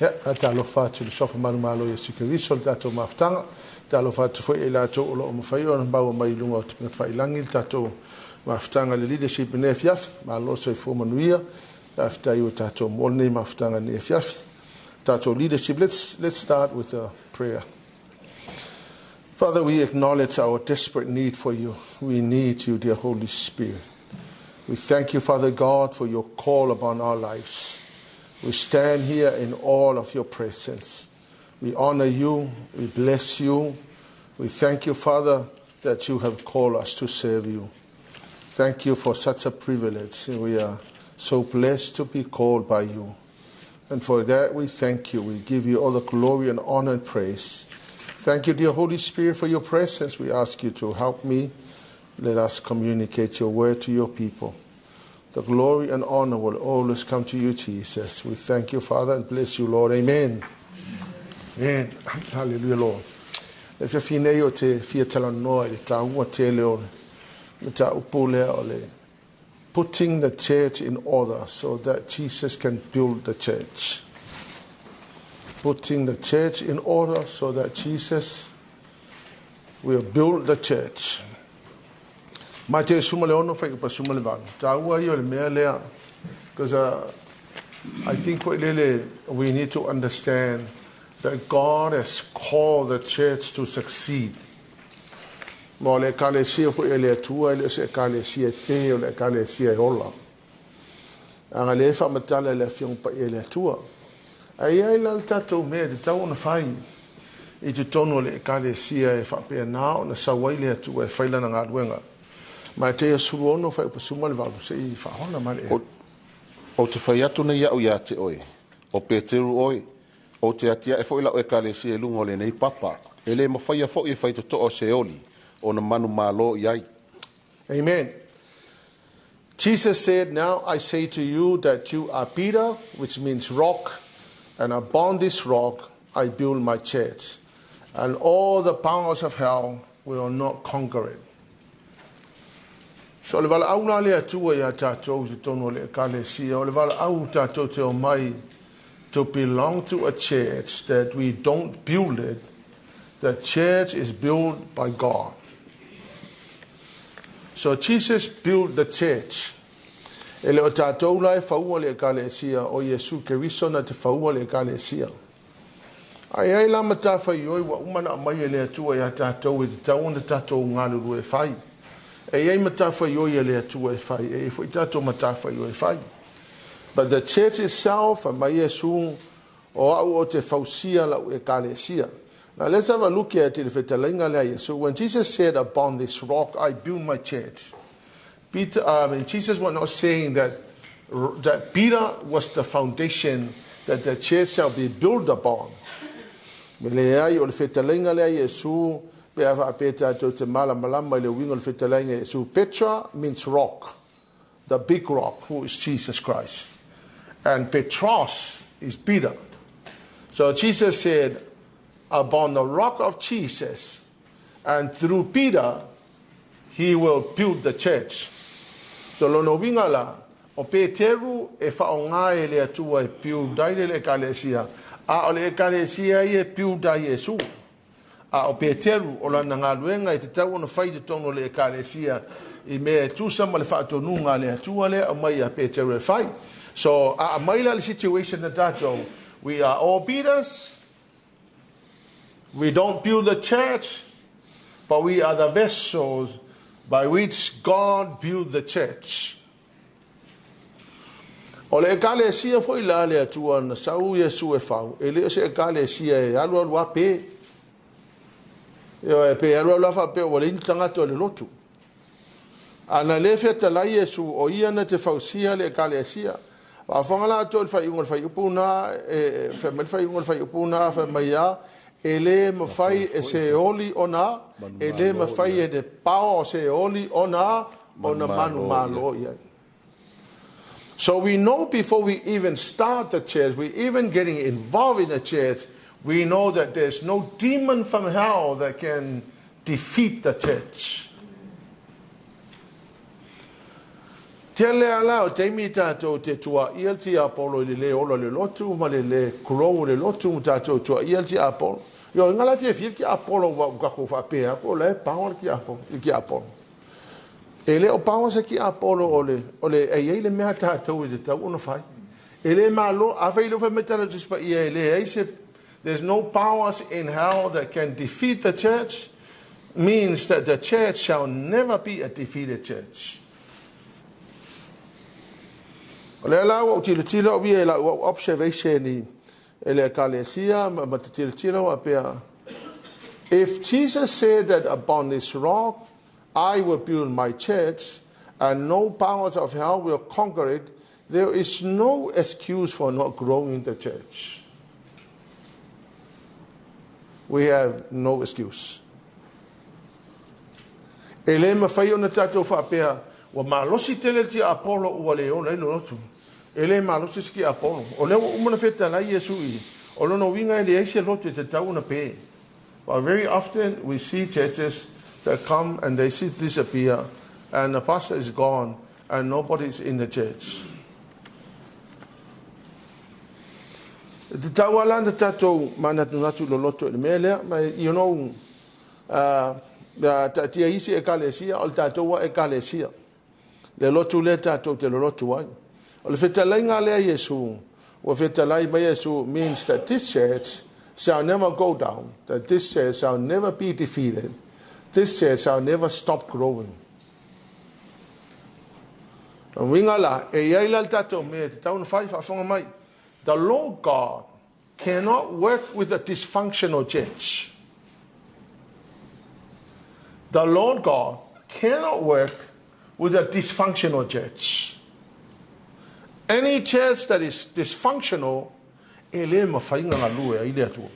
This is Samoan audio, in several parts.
Ia, faatalofa atu i le Suafa Manumalo o Iesu Keriso le tatou mafutaga. Talofa atu foi i latou o lo o mafai ona maua mai i luga o upegatafailagi le tatou mafutaga i le leadership i lenei afiafi. Malo le soifua manuia. Faafetai ua tatou maua lenei mafutaga i lenei afiafi. Tatou leadership, let's start with a prayer. Father, we acknowledge our desperate need for you. We need you, dear Holy Spirit. We thank you, Father God, for your call upon our lives. We stand here in all of your presence. We honor you. We bless you. We thank you, Father, that you have called us to serve you. Thank you for such a privilege. We are so blessed to be called by you. And for that, we thank you. We give you all the glory and honor and praise. Thank you, dear Holy Spirit, for your presence. We ask you to help me. Let us communicate your word to your people. The glory and honor will always come to you, Jesus. We thank you, Father, and bless you, Lord. Amen. Amen. Hallelujah, Lord. Le afiafi nei ou te fia talanoa i le taua tele o le mataupu lea o le putting the church in order so that Jesus can build the church. Putting the church in order so that Jesus will build the church. Mateo 16 fuaiupu 18. Taua ia o le mea lea because I think foi lele we need to understand that God has called the church to succeed. Ma o le Ekalesia foi a le Atua e le o se Ekalesia e pe, o le Ekalesia e ola. Leaga lea e faamatala e le Afioga Paia e le Atua. Ae i ai la le tatou mea e tatau ona fai i totonu o le Ekalesia e faapena ona sau ai le Atua e fai lana galuega. Mateo 16 fuaiupu 18, se i faaola ma le. Ou te fai atu nei au ia te oe, o Peteru oe, ou te atiae foi lau Ekalesia i luga o lenei papa, e le mafaia foi e faitotoa o Seoli ona manumalo i ai. Amen. Jesus said, Now I say to you that you are Peter, which means rock, and upon this rock I build my church, and all the powers of hell will not conquer it. So o le valaau la le Atua iā tatou i totonu o le Ekalesia, o le valaau tatou te omai to belong to a church that we don't build it, the church is built by God. So Jesus built the church. E le o tatou la e faua le Ekalesia, o Iesu Keriso na te faua le Ekalesia. Ae i ai la matafaioi ua uma ona aumai e le Atua iā tatou e tatau ona tatou galulue e fai. E i ai matafaioi a le Atua e fai, e i ai foi tatou matafaioi e fai. But the church itself, fai mai Iesu, o au ou te fausia lau Ekalesia. Now let's have a look at i le fetalaiga lea a Iesu. When Jesus said, upon this rock I build my church, Peter, I mean, Jesus was not saying that Peter was the foundation that the church shall be built upon. Me leai, o le fetalaiga lea a Iesu, pe a faapea tatou te malamalama i le uiga o le fetalaiga a Iesu. Petra means rock, the big rock, who is Jesus Christ. And Petros is Peter. So Jesus said, upon the rock of Jesus, and through Peter, he will build the church. So lona uiga la, o Peteru e faaaoga e le Atua e build ai le Ekalesia, a o le Ekalesia ia e build ai Iesu. A o Peteru, o lana galuega e tatau ona fai i totonu o le Ekalesia i mea e tusa ma le faatonuga a le Atua lea aumai ia Peteru e fai. So, a aumai la le situation na tatou, we are all Peters, we don't build the church, but we are the vessels by which God build the church. O le Ekalesia foi la a le Atua na sau Iesu e fau, e le o se Ekalesia e alualu a pe. Ioe, pe alualu a faapea ua leai ni tagata o le lotu. A na le fetalai Iesu, o ia na te fausia le Ekalesia. Faafofoga la outou i le faaiuga o le fuaiupu na, e, fai mai le faaiuga o le fuaiupu na, fai mai a, e le mafai e Seoli ona, e le mafai e le power o Seoli ona, ona manumalo i ai. So we know before we even start the church, we even getting involved in the church, we know that there's no demon from hell that can defeat the church. Tele ala o taimi tātou te tua ia le tiapolo i le le ola le lotu ma le le grow le lotu ma tātou tua ia le tiapolo. Yo ngala fia fia ki apolo wa ka ko fa pe ko le pa o ki afo i ki apolo. E le o pa se ki apolo o le e ei le mea tātou i te tau ona fai. E le malo a fai lo fa metala tuspa ia e le ei se there's no powers in hell that can defeat the church means that the church shall never be a defeated church. O le ala ua tilo tilo o ia la ua observation i e le ekalesia ma te tilo tilo a pea. If Jesus said that upon this rock I will build my church and no powers of hell will conquer it, there is no excuse for not growing the church. We have no excuse. E le mawhai o na tātou whaapea, ua malosi tele ti Apollo ua le ola i lo lotu. E le malosi ski Apollo. O lea ua umana wheta lai Yesu i. O lono winga e le eisi lotu e te tau na pe. But very often we see churches that come and they see disappear and the pastor is gone and nobody is in the church. Te tau ala na tātou manatu natu lo loto i le mea lea, ma you know, ta tia isi e kalesia, o le tātou wa e kalesia. Le lotu le tātou te lo lotu ai. O le fetalai ngā lea Yesu, o fetalai mai Yesu means that this church shall never go down, that this church shall never be defeated, this church shall never stop growing. O winga la, e iai la le tātou mea, te tau na whai whaafonga mai. The Lord God cannot work with a dysfunctional church. The Lord God cannot work with a dysfunctional church. Any church that is dysfunctional, e le mawhainga ngā lue a ile atua.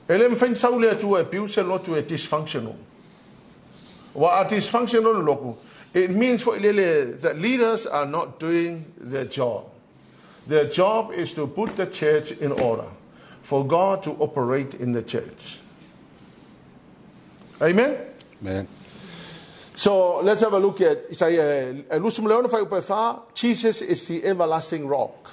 E le mawhainga saule atua e piu se lotu e dysfunctional. Wa a dysfunctional loku, it means for ilele that leaders are not doing their job. Their job is to put the church in order, for God to operate in the church. Amen? Amen. So let's have a look at Isaiah. Jesus is the everlasting rock.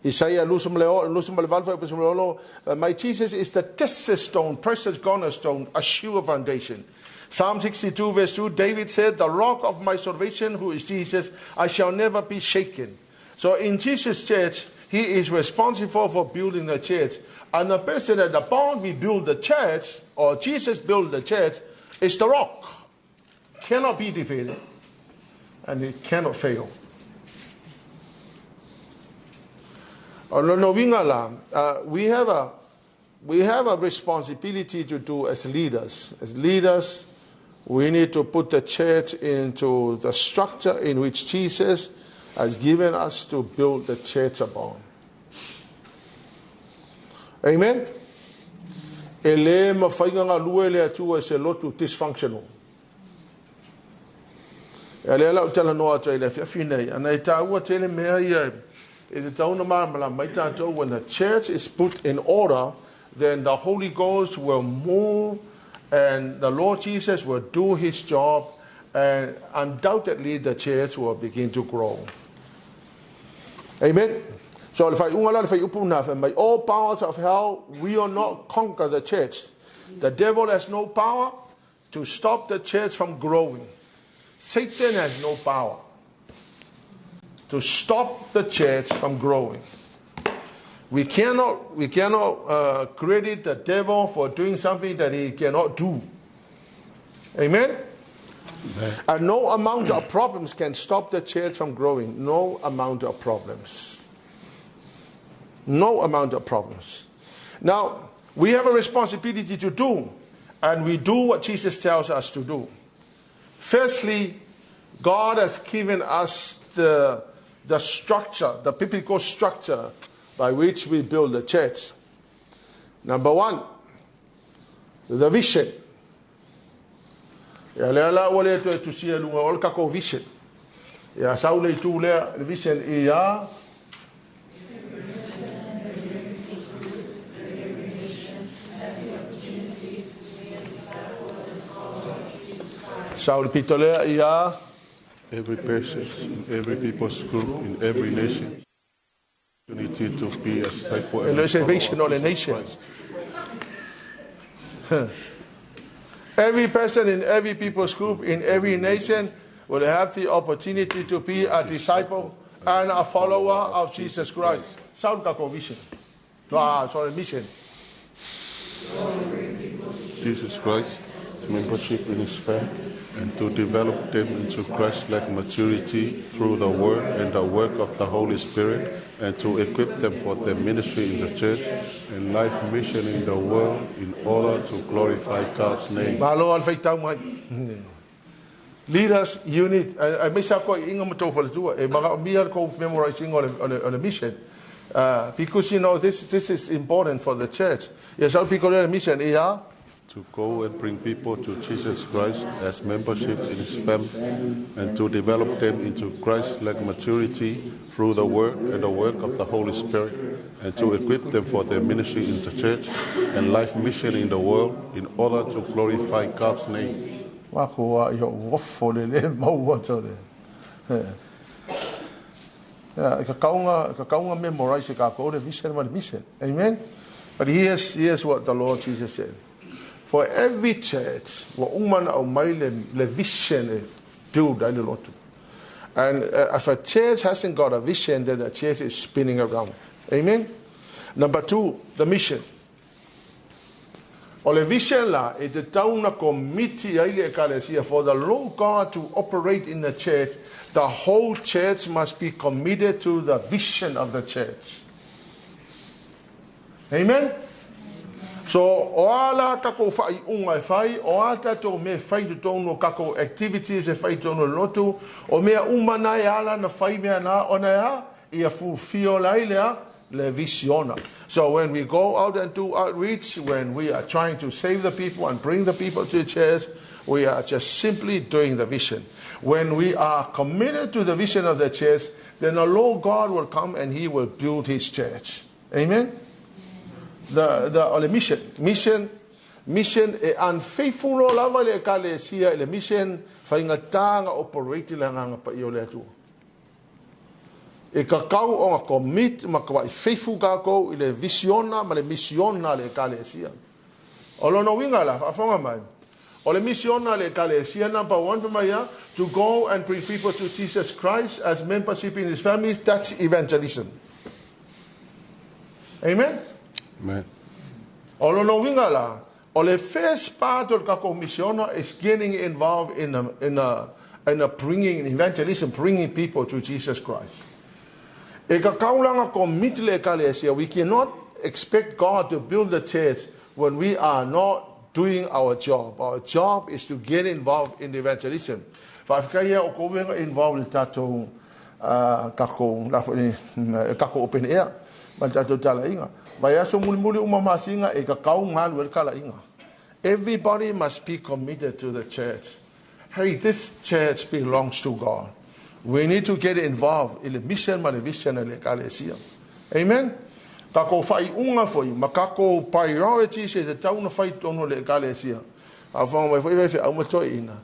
Isaiah my Jesus is the tested stone, precious cornerstone, a sure foundation. Psalm 62 verse 2, David said, the rock of my salvation, who is Jesus, I shall never be shaken. So in Jesus' church, he is responsible for building the church. And the person that upon we build the church, or Jesus built the church, is the rock. Cannot be defeated. And it cannot fail. We have a responsibility to do as leaders. As leaders, we need to put the church into the structure in which Jesus has given us to build the church upon. Amen? E le mawhainga ngā lue le atua se lotu dysfunctional. E le ala o tala noa atu e le whiawhi nei. Ana e tāua tele mea ia e te tauna maramala mai tātou, when the church is put in order, then the Holy Ghost will move and the Lord Jesus will do his job, and undoubtedly the church will begin to grow. Amen. So all powers of hell will not conquer the church. The devil has no power to stop the church from growing. Satan has no power to stop the church from growing. We cannot credit the devil for doing something that he cannot do. Amen? Amen. And no amount of problems can stop the church from growing. No amount of problems. No amount of problems. Now, we have a responsibility to do, and we do what Jesus tells us to do. Firstly, God has given us the structure, the biblical structure by which we build the church. Number one, the vision. Ia lea la ua le toe tusia lunga o le kako vision. Ia sau le itu lea, le vision ia Sau le pito lea ia. Every person in every people's group in every nation opportunity to be a disciple E and le a se follower vision of o le Jesus nation. Christ. Every person in every people's group in every nation will have the opportunity to be a disciple and a follower of Jesus Christ. Sau ka ko vision. Ah, sorry, mission. Jesus Christ, membership in his family, and to develop them into Christ-like maturity through the word and the work of the Holy Spirit, and to equip them for their ministry in the church and life mission in the world in order to glorify God's name. Malo al faitau mai. Leaders unit, ai me sa ko inga mo tau tua e maka mia ko memorizing o le mission. Because you know this is important for the church. Yes, all people le mission ia To go and bring people to Jesus Christ as membership in his family, and to develop them into Christ-like maturity through the word and the work of the Holy Spirit, and to equip them for their ministry in the church and life mission in the world in order to glorify God's name. Wa ko wa i wofo le le maua tau le. Ya, ka kaunga memorize ka ko le vision ma le mission. Amen. But here's what the Lord Jesus said. For every church, wa umana au mai le vision e build ai le lotu. And if a church hasn't got a vision, then the church is spinning around. Amen? Number 2, the mission. O le vision la, e te tauna komiti ai le ekalesia. For the Lord God to operate in the church, the whole church must be committed to the vision of the church. Amen? So, o ala kako whai unga e whai, o ala tātou me whai tu tōnu kako activities e whai tōnu lotu, o mea umana e ala na whai mea na ona ea, ia fulfill lai lea, le visiona. So when we go out and do outreach, when we are trying to save the people and bring the people to the church, we are just simply doing the vision. When we are committed to the vision of the church, then the Lord God will come and He will build His church. Amen? The mission, mission e unfaithful lo lava le ekalesia le mission whaingatanga operate le nganga pa i o le atua. E kakau o nga commit ma ka faithful ka ko i le visiona ma le missiona le ekalesia. O lono winga la, whaafonga mai. O le missiona le ekalesia number 1 for mai to go and bring people to Jesus Christ as membership in His family, that's evangelism. Amen? Amen. O lono winga la, o le first part of kako missiona is getting involved in a bringing evangelism, bringing people to Jesus Christ. E ka kaulanga commit le ekalesia, we cannot expect God to build the church when we are not doing our job. Our job is to get involved in evangelism. Whaafika o kowenga involved le tātou kako, kako open air, ma tātou tala inga. Vai aso muli muli uma masinga e ka kau ngalu el kala inga. Everybody must be committed to the church. Hey, this church belongs to God. We need to get involved in the mission ma le vision le ekalesia. Amen? Kako whai unga foi, ma kako priorities e te tauna whai tono le ekalesia. A whanga mai whai whai au matoi ina.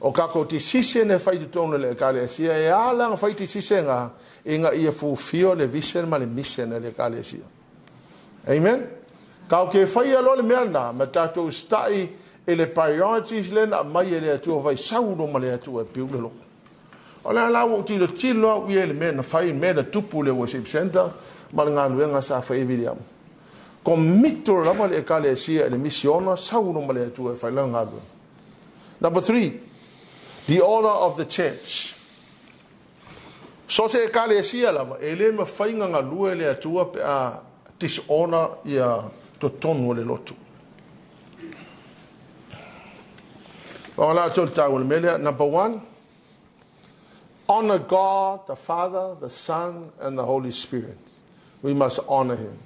O kako decision e whai tono le ekalesia, e ala nga whai decision nga, inga ia fulfill le vision ma le mission le ekalesia. Amen? Kau ke whai alo le mea nā, ma tātou stai e le priorities le na mai e le atua whai sauro ma le atua e piu le loko. O le ala o tilo tilo au ia le mea na whai mea na tupu le worship center, ma le ngā sa whai William. Komito lava le ekalesia e le missiona, sauro ma le atua e whai la ngā luenga. Number 3, the order of the church. So se ekalesia lava, e le ma whai ngā lue le atua pe a dishonor ia totonu le lotu. Number 1, honor God, the Father, the Son, and the Holy Spirit. We must honor Him.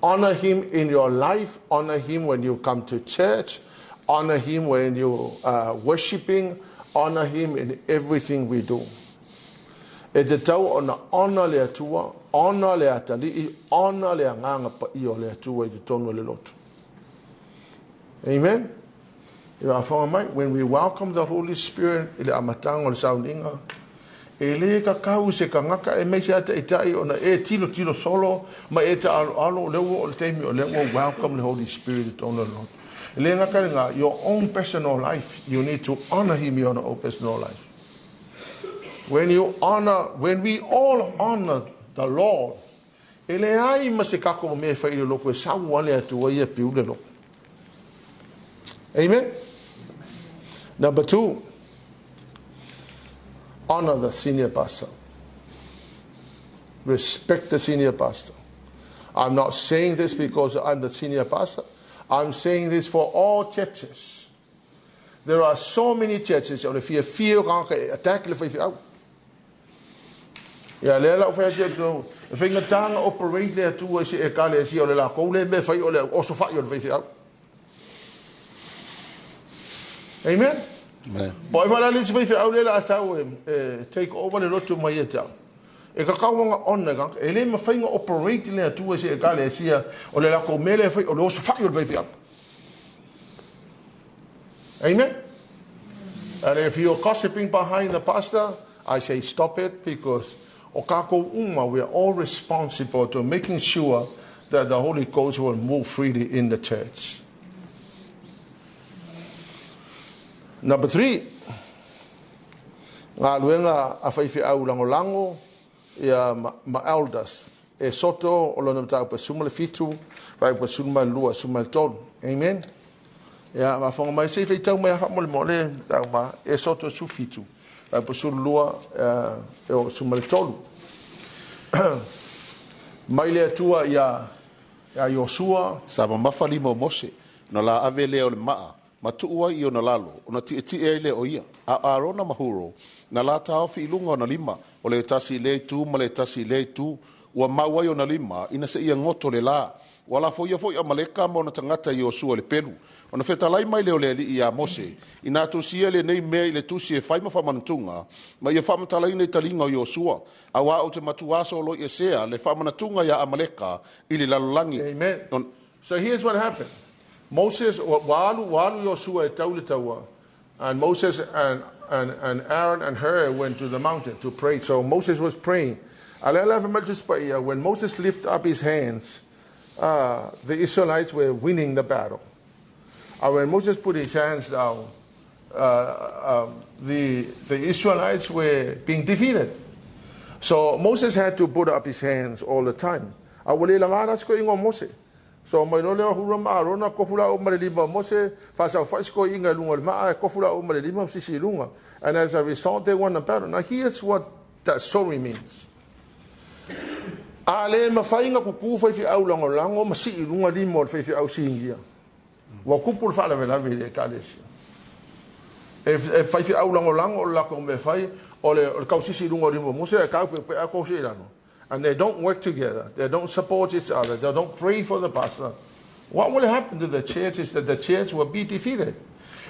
Honor Him in your life. Honor Him when you come to church. Honor Him when you are worshiping. Honor Him in everything we do. E te tau ona honor le atua, honor le atali'i, honor le anganga pa i o le atua i te tonu le lotu. Amen? E faafofoga mai, when we welcome the Holy Spirit i le amataga o le sauniga, e lē kakau i se tagata aemaise lava taitai ona e tilotilo solo ma e taaloalo o lea ua oo le taimi o lea ua welcome le Holy Spirit i totonu o le loto. E le gata i lena, your own personal life, you need to honor him in your own personal life. When you honor, when we all honor the Lord, e leai ma se tatou mea e fai i le loto e sau ale atu ai e piu le loto. Amen. Number 2, honor the senior pastor. Respect the senior pastor. I'm not saying this because I'm the senior pastor. I'm saying this for all churches. There are so many churches o le fiafia o tagata e attack le faifeau. Ia lea la ou fai atu ia outou, e faigata ona operate le Atua i se Ekalesia o le latou lea mea e fai o le osofai o le faifeau. Amen. Amen. Po ai wala le isi faifeau lea la a sau e take over le lotu mai ia te au. E kakau ona ona ka, e le mawhai nga operate le Atua i se Ekalesia o le latou mea lea e fai o le osofai o le faifeau. Amen. And if you're gossiping behind the pastor, I say stop it, because o kākou uma, we are all responsible to making sure that the Holy Ghost will move freely in the church. Number 3, galuega a faifeau lagolago ia ma elders. E soto o lona mataupu e 17, fuaiupu e 12, 13. Amen. Ia, faafofoga mai, se i faitau mai lava faamolemole, tau ma, e soto 17, fuaiupu 12, e o 13. Mai le Atua ia Iosua. Sa mamafa lima o Mose, ona la ave lea o le maa, ma tuu ai i ona lalo, ona tietie ai lea o ia. A o Arona ma Huro, na la taofi i luga ona lima, o le tasi i lea itu ma le tasi i lea itu, ua mau ai ona lima, ina seia goto le la. Ua lafoia foi Amaleka ma ona tagata i Iosua le pelu. Ona fetalai mai lea o le Alii iā Mose, inā tusia lenei mea i le tusi e fai ma faamanatuga, ma ia faamatalaina i taliga o Iosua, auā ou te matuā soloiesea le faamanatuga iā Amaleka i le lalolagi. Amen. So here's what happened. Moses, ua alu, ua alu Iosua e tau le taua, and Moses and, and, and Aaron and Hur went to the mountain to pray. So Moses was praying. A lea la fai mai le Tusi Paia, when Moses lifted up his hands, the Israelites were winning the battle. And when Moses put his hands down, the Israelites were being defeated. So Moses had to put up his hands all the time. A ua le laga la se koiga o Mose. So mai loa lea o Hura ma Arona, kofu lāua ma le lima o Mose, faasaofa'i se koiga i luga o le maa, e kofu lāua ma le lima ma sisi i luga. And as a result, they won the battle. Now here's what that story means. A le mafai ona kukū faifeau lagolago ma sii i luga lima o le faifeau sinia, ua kupu le faalavelave i le Ekalesia. E faifeau lagolago o le latou mea fai, o le tausisi i luga o lima o Mose, ae taupeupea tou i lalo. And they don't work together, they don't support each other, they don't pray for the pastor. What will happen to the church is that the church will be defeated.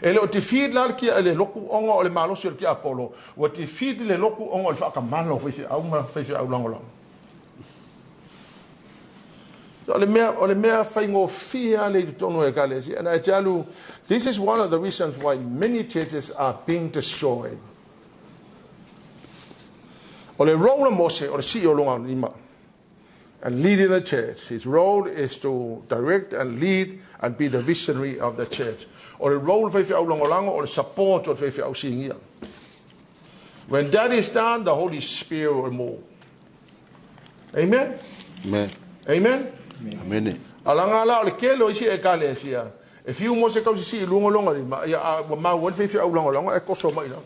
E le o defeat la le kia le lotu ona o le malosi o le tiapolo, ua defeat le lotu ona o le faatamala o faifeau ma faifeau lagolago. O le mea faigofie lava le i totonu o Ekalesia. And I tell you, this is one of the reasons why many churches are being destroyed. O le role o Mose, o le sii o lona lima, and leading the church. His role is to direct and lead and be the visionary of the church. O le role faifeau lagolago, o le support o le faifeau sinia. When that is done, the Holy Spirit will move. Amen? Amen. Amen? Amen. Alaga la o le tele o isi Ekalesia, e fiu Mose tausisi i luga o lona lima, ia, a ua maua ai le faifeau lagolago e toso mai i lalo.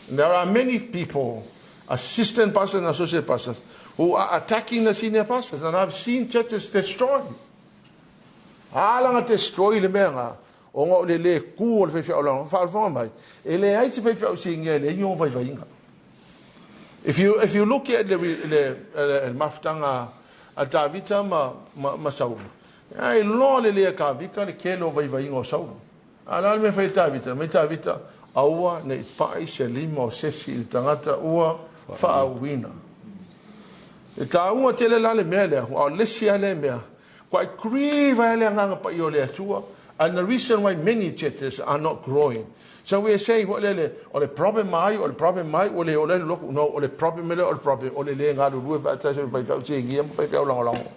There are many people, assistant pastors and associate pastors, who are attacking the senior pastors, and I've seen churches destroyed. Alaga destroy le mea nga, ona o le le kū o le faifeau lagolago. Faafofoga mai, e leai se faifeau sinia e leai ni ona vaivaiga. If you look at le mafutaga a Tavita ma Saulu, e loa le lea Tavita le tele o vaivaiga o Saulu. A o le a le mea fai e Tavita? Mai Tavita, aua nei pa'i se lima o sesi i le tagata ua faauuina. E taua tele la le mea lea, aua o le isi lava lea mea, kua e grieve ai le agaga paia o le Atua, And the reason why many churches are not growing. So we are saying, foi lele, o le problem mai, o le problem mai, ua le ola ai le lotu. No, o le problem e le o le problem, o le le galulue faatasi o le faifeau siagia ma faifeau lagolago.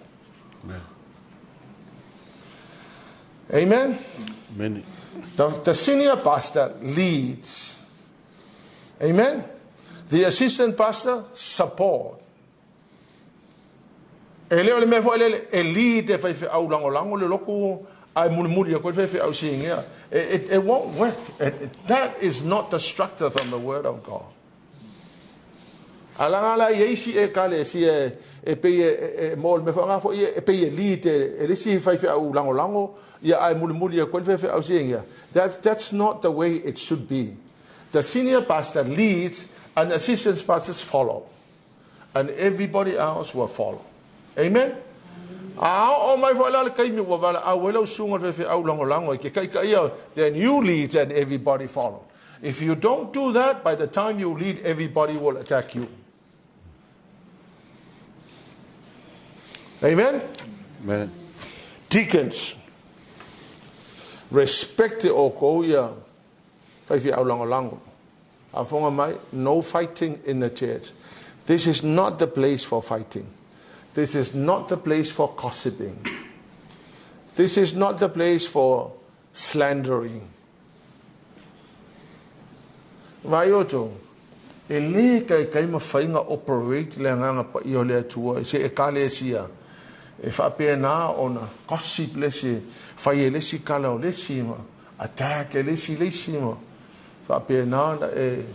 Amen. Amen. The senior pastor leads. Amen. The assistant pastor support. E le o le mea foi lele e lead e faifeau lagolago le lotu ae mulimuli atu ai le faifeau sinia. It won't work. That is not the structure from the word of God. Alaga la i ai isi ekalesia e pei e mo le mea foi foi e pei e lead e le isi faifeau lagolago ia ae mulimuli atu ai le faifeau sinia. That's not the way it should be. The senior pastor leads and the assistant pastors follow. And everybody else will follow. Amen? A oo mai foi la le taimi ua valaau ai lau susuga i le faifeau lagolago e ke taitaia, then you lead and everybody follow. If you don't do that, by the time you lead, everybody will attack you. Amen? Amen. Deacons, respect oukou ia faifeau lagolago. Faafofoga mai, no fighting in the church. This is not the place for fighting. This is not the place for gossiping. This is not the place for slandering. Vaai outou, e le kaikai mafai ona operate le Agaga Paia o le Atua i se Ekalesia e faapena ona gossip le isi, fai e le isi tala o le isi ma attack e le isi le isi ma faapena ona e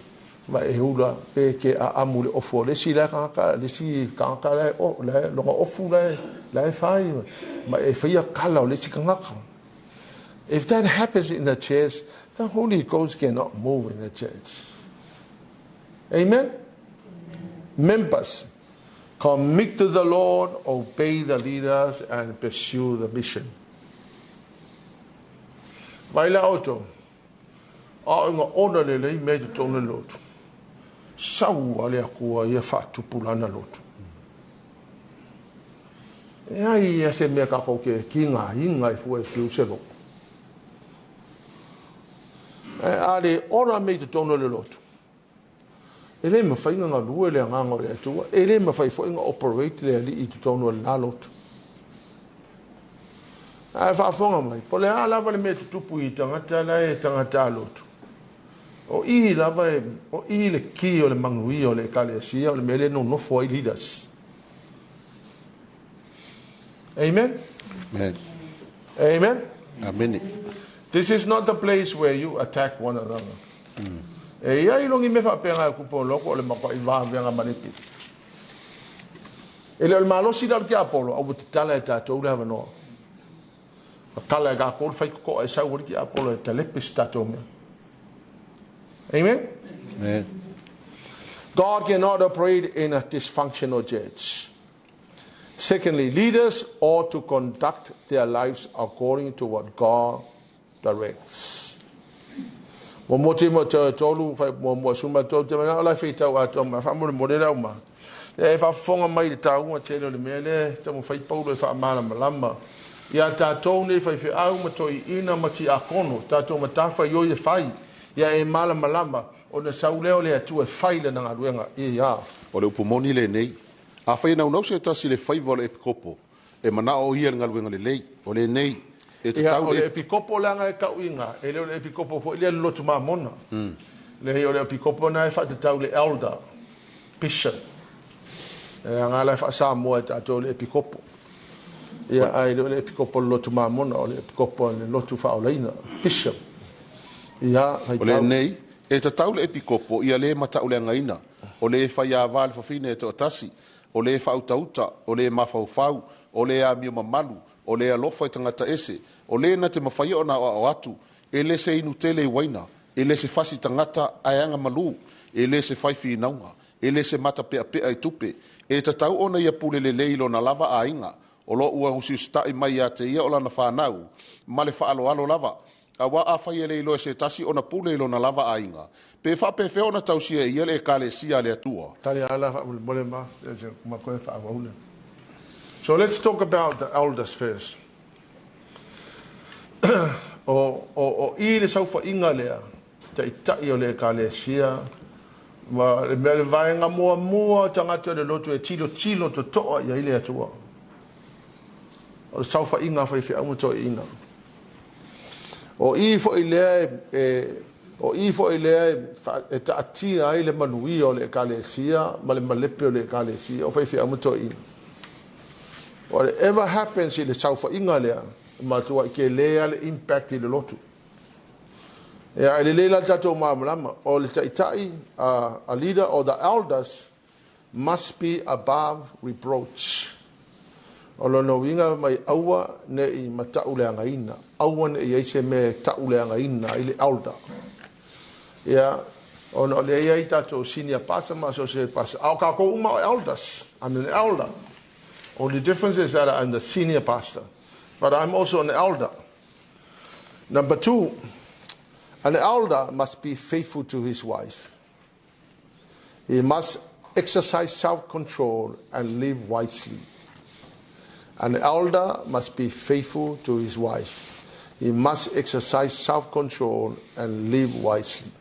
ma e hula pe ke aamu i le ofu o le isi la tagata, le isi tagata la e o la e lona ofu la e fai ma e faia tala o le isi tagata. If that happens in the church, the Holy Ghost cannot move in the church. Amen? Members, commit to the Lord, obey the leaders, and pursue the mission. Vai la outou, a o ina ona lelei mea i totonu o le lotu. Sau a le Atua ia faatupu lana lotu. E ai ia se mea tatou te tigaina ai fua e fiu se lotu. Ae a le ora mea i totonu o le lotu, e le mafai ona galue le Agaga o le Atua, e le mafai foi ona operate le Alii i totonu o lena lotu. Ae faafofoga mai, po o le a lava le mea e tutupu i tagata la e tagata lotu, o i lava e, o i le ki o le manuia o le Ekalesia, o le mea lea e nonofo ai leaders. Amen? Amen. Amen? Amen. This is not the place where you attack one another. E i ai logi mea faapena e kupu o loko o le matuai vaveaga ma le pili. E le o le malosi la o le tiapolo, a ua tatala e tatou le avanoa. Tatala e tatou le faitotoa e sau ai le tiapolo e talepe se tatou mea. Amen? Amen. God cannot operate in a dysfunctional church. Secondly, leaders ought to conduct their lives according to what God directs. Muamua Timoteo e tolu, fai muamua suma tolu, te manao lai whitau atoa mai, whaamolemole le au ma. E whaafofoga mai i le tāua tele o le mea lea, taumafai Paulo e faamalamalama. Ia tātou nei faifeau ma toeaiina ma tiakono, tātou matafaioi e fai, ia e malamalama, ona sau lea o le Atua e fai lana galuega. Ia. O le upu moni lenei, afai e naunau se tasi i le faiva o le epikopo, e manao o ia i le galuega lelei, o lenei, e Ia, tatau o le le epikopo leaga e tau i ina, e le o le epikopo foi lea le lotu mamona. Leai, o le epikopo lena e faatatau i le elder, bishop. E leaga la e faa-Samoa e tatou le epikopo. Ia, ae le o le epikopo o le lotu mamona, o le epikopo o le lotu faaolaina, bishop. Ia, O faitau. lenei, e tatau le epikopo ia le matauleagaina, o le faiava le fafine e toatasi, o le faautauta, o le mafaufau, o le amio mamalu, o le alofa i tagata ese, o le na te mafaia ona aoao atu, e le se inu tele i uaina, e le se fasi tagata ae aga malu, e le se fai finauga, e le se mata peapea i tupe, e tatau ona ia pule lelei i lona lava aiga, o lo ua usiusitaʻi mai ia te ia o lana fanau, ma le faaaloalo lava. Auā afai e le iloa e se tasi ona pule i lona lava aiga, pe faapefea ona tausia e ia le Ekalesia a le Atua? Tali ala faamolemole ma ma koe faaauau le. So let's talk about the elders first. O i le saofaiga lea, taitai o le ekalesia, ma le mea le vaega muamua o tagata o le lotu e tilotilo totoa i ai le Atua. O le saofaiga a faifeau ma toeaiina. O i foi lea e taatia ai le manuia o le ekalesia ma le malepe o le ekalesia o faifeau ma toeaiina. Whatever happens i le saofaiga lea, matua i ke lea le impact i le lotu. Ia, e lelei la tatou malamalama, o le taitai, a leader or the elders must be above reproach. O lona uiga mai aua ne i matauleagaina, aua ne i ai se mea e tauleagaina ai le elder. Ia, ona o lea i ai tatou senior pastor ma associate pastor. A o kākou uma o elders. I'm an elder. Only difference is that I'm the senior pastor. But I'm also an elder. Number 2, an elder must be faithful to his wife. He must exercise self-control and live wisely. An elder must be faithful to his wife. He must exercise self-control and live wisely.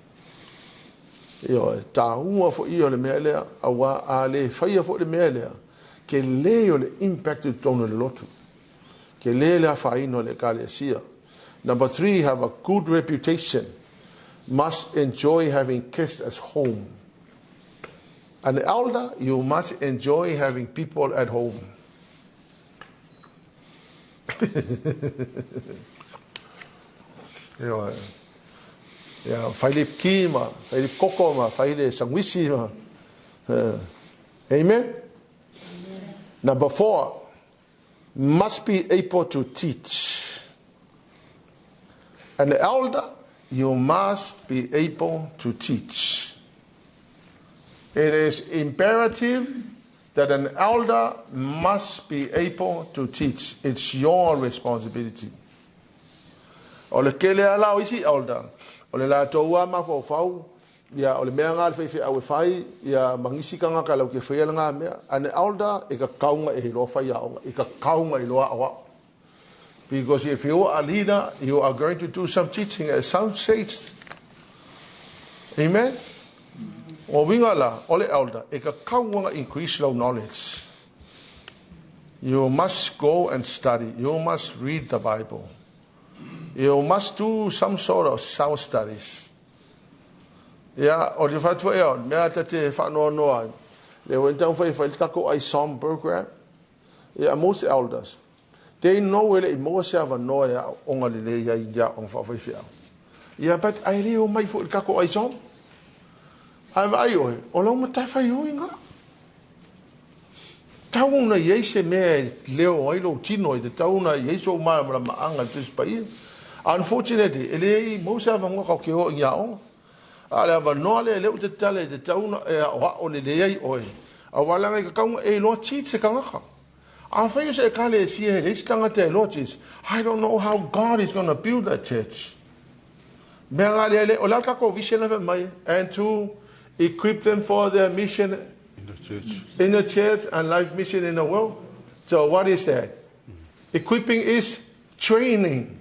Io, tāua fo i o le mea lea, aua a le whaia fo le mea lea, ke le o le impact i tonu le lotu. Ke le le afaino le ekalesia. Number 3, have a good reputation. Must enjoy having guests at home. An elder, you must enjoy having people at home. Ia, whaile ki ma, whaile koko ma, whaile sangwisi ma. Amen? Number 4, must be able to teach. An elder, you must be able to teach. It is imperative that an elder must be able to teach. It's your responsibility. O le kele ala o isi elder, o le la toua ma fofau, ia o le mea ngā le whaiwhi au e whai, ia mangisi ka ngā kalau ke whai ala ngā mea. An elder, e ka kaunga e hiloa whai aonga, e ka kaunga i loa awa. Because if you are a leader, you are going to do some teaching at some stage. Amen? O winga la, o le elder, e ka kaunga increase low knowledge. You must go and study. You must read the Bible. You must do some sort of self-studies. Ia, o le whatua ea, mea tate whaanoa noa. Le wentang whai whai kako ai som program. Ia, most elders, they know ele i moa se ava noa ia onga le le ia india onga whawhai whiau. Ia, but ai leo mai fo i kako ai som. Ai vai oe, o lau matai whai oi ngā. Tauna i se mea leo ai lo tino i te tauna i so mara mara maanga te spa. Unfortunately, ele i mo se ava ngoka ke o ia o. A le ava noa le leo te tale te tauna e o o le le ai oe. A walanga i ka kaunga e loa teach se kangaka. A whai se kale si e le tangata e loa teach. I don't know how God is going to build that church. Mea ngā le le o la kako vision of mai and to equip them for their mission in the church. In the church and life mission in the world. So what is that? Equipping is training.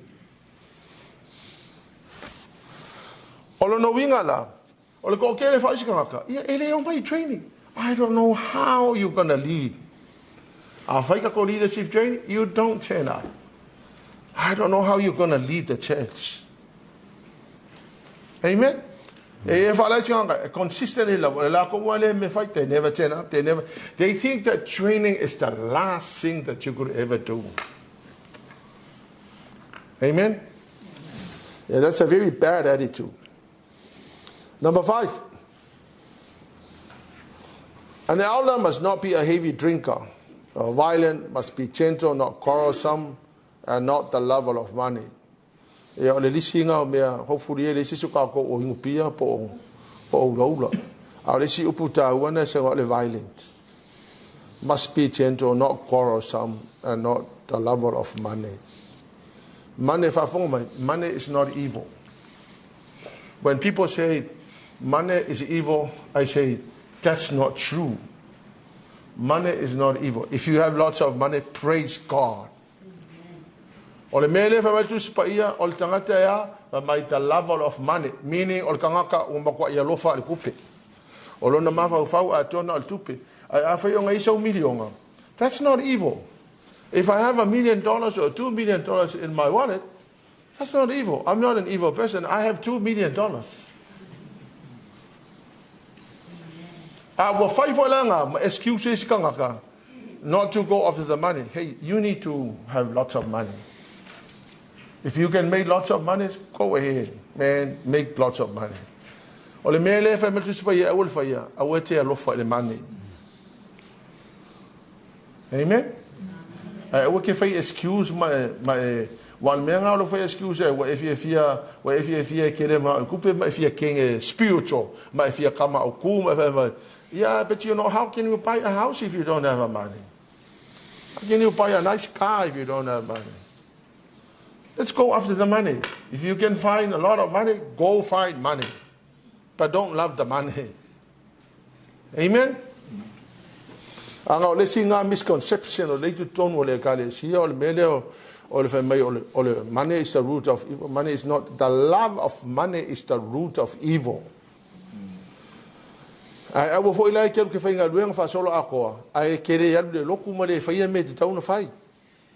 O lo no winga la, o le kokele whaisi kangaka, ia ele o mai training. I don't know how you're going to lead. A whaika ko leadership training, you don't turn up. I don't know how you're going to lead the church. Amen? E consistently, they never turn up. They never. They think that training is the last thing that you could ever do. Amen? Yeah, that's a very bad attitude. Number 5. An elder must not be a heavy drinker, or violent, must be gentle, not quarrelsome, and not the lover of money. Ia o le lisi ngā mea, hopefully e le sisu ka ko o hingupia po o uraura. A o le si upu tāua se ngā le violent. Must be gentle, not quarrelsome, and not the lover of money. Money, money is not evil. When people say money is evil, I say that's not true. Money is not evil. If you have lots of money, praise God. O le mea lea fai mai le Tusi Paia, o le tagata e a? Fai mai the lover of money, meaning o le tagata ua matuai alofa i le tupe. O lona mafaufau atoa na o le tupe. Ae afai o ia sau miliona, that's not evil. If I have $1 million or $2 million in my wallet, that's not evil. I'm not an evil person. I have $2 million. A ua fai foi la ma excuses tagata not to go after the money. Hey, you need to have lots of money. If you can make lots of money, go ahead, man, make lots of money. O le mea lea fai mai Tusi Paia aua le faia, aua te alofa i le money. Amen? Ae aua ke fai excuse ma e wa le mea ngā o le fai excuse e ua e fia fia ua e fia fia e kele ma kupe ma e fia kenge spiritual ma e fia kama o ku ma e fai mai. Yeah, but how can you buy a house if you don't have a money? How can you buy a nice car if you don't have money? Let's go after the money. If you can find a lot of money, go find money. But don't love the money. Amen? Aga o le isi ngā misconception o le itu tonu o le ekalesia o le mea lea o le fai mai o le money is the root of evil. Money is not. The love of money is the root of evil. Ae aua foi la e ke alu ke faigaluega faasoloatoa ae ke le alu le lotu ma le faia mea e tatau ona fai.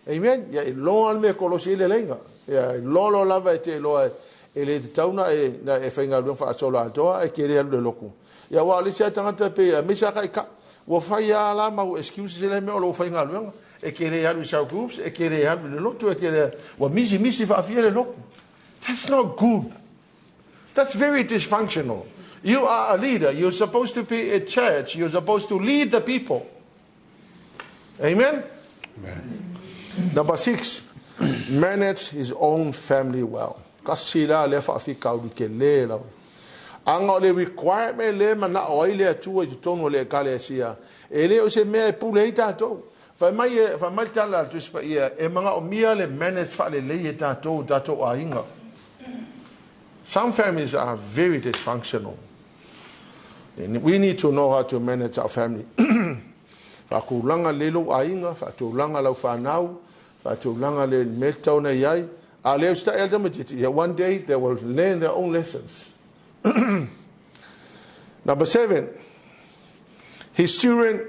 Amen. Ia e loa le mea kolosi ai le laina. Ia e loa loa lava e te iloa e le tatau na e faigaluega faasoloatoa ae ke le alu le lotu. Ia aua o le isi lava tagata pei aemaise lava taitai. Ua fai lava la mau excuses e le mea o lou faigaluega. E ke le alu i sau groups, e ke le alu i le lotu, e ke le ua misimisi faafia le lotu. That's not good. That's very dysfunctional. You are a leader. You're supposed to be a church. You're supposed to lead the people. Amen? Amen. Number 6, manage his own family well. Kasi la le whaafika uri ke le lau. Anga o le requirement le mana o ai le atua i totonu o le ekalesia. E le o se mea e pule ai tātou. Fai mai e, fai mai tala al Tusi Paia, e manaomia le manage faalelei e tātou, tātou aiga. Some families are very dysfunctional. And we need to know how to manage our family. Faatulaga le lou aiga, faatulaga lau fanau, faatulaga le mea tatau ona i ai. A le usitai a le tamaitiiti, yeah, one day they will learn their own lessons. Number 7, his children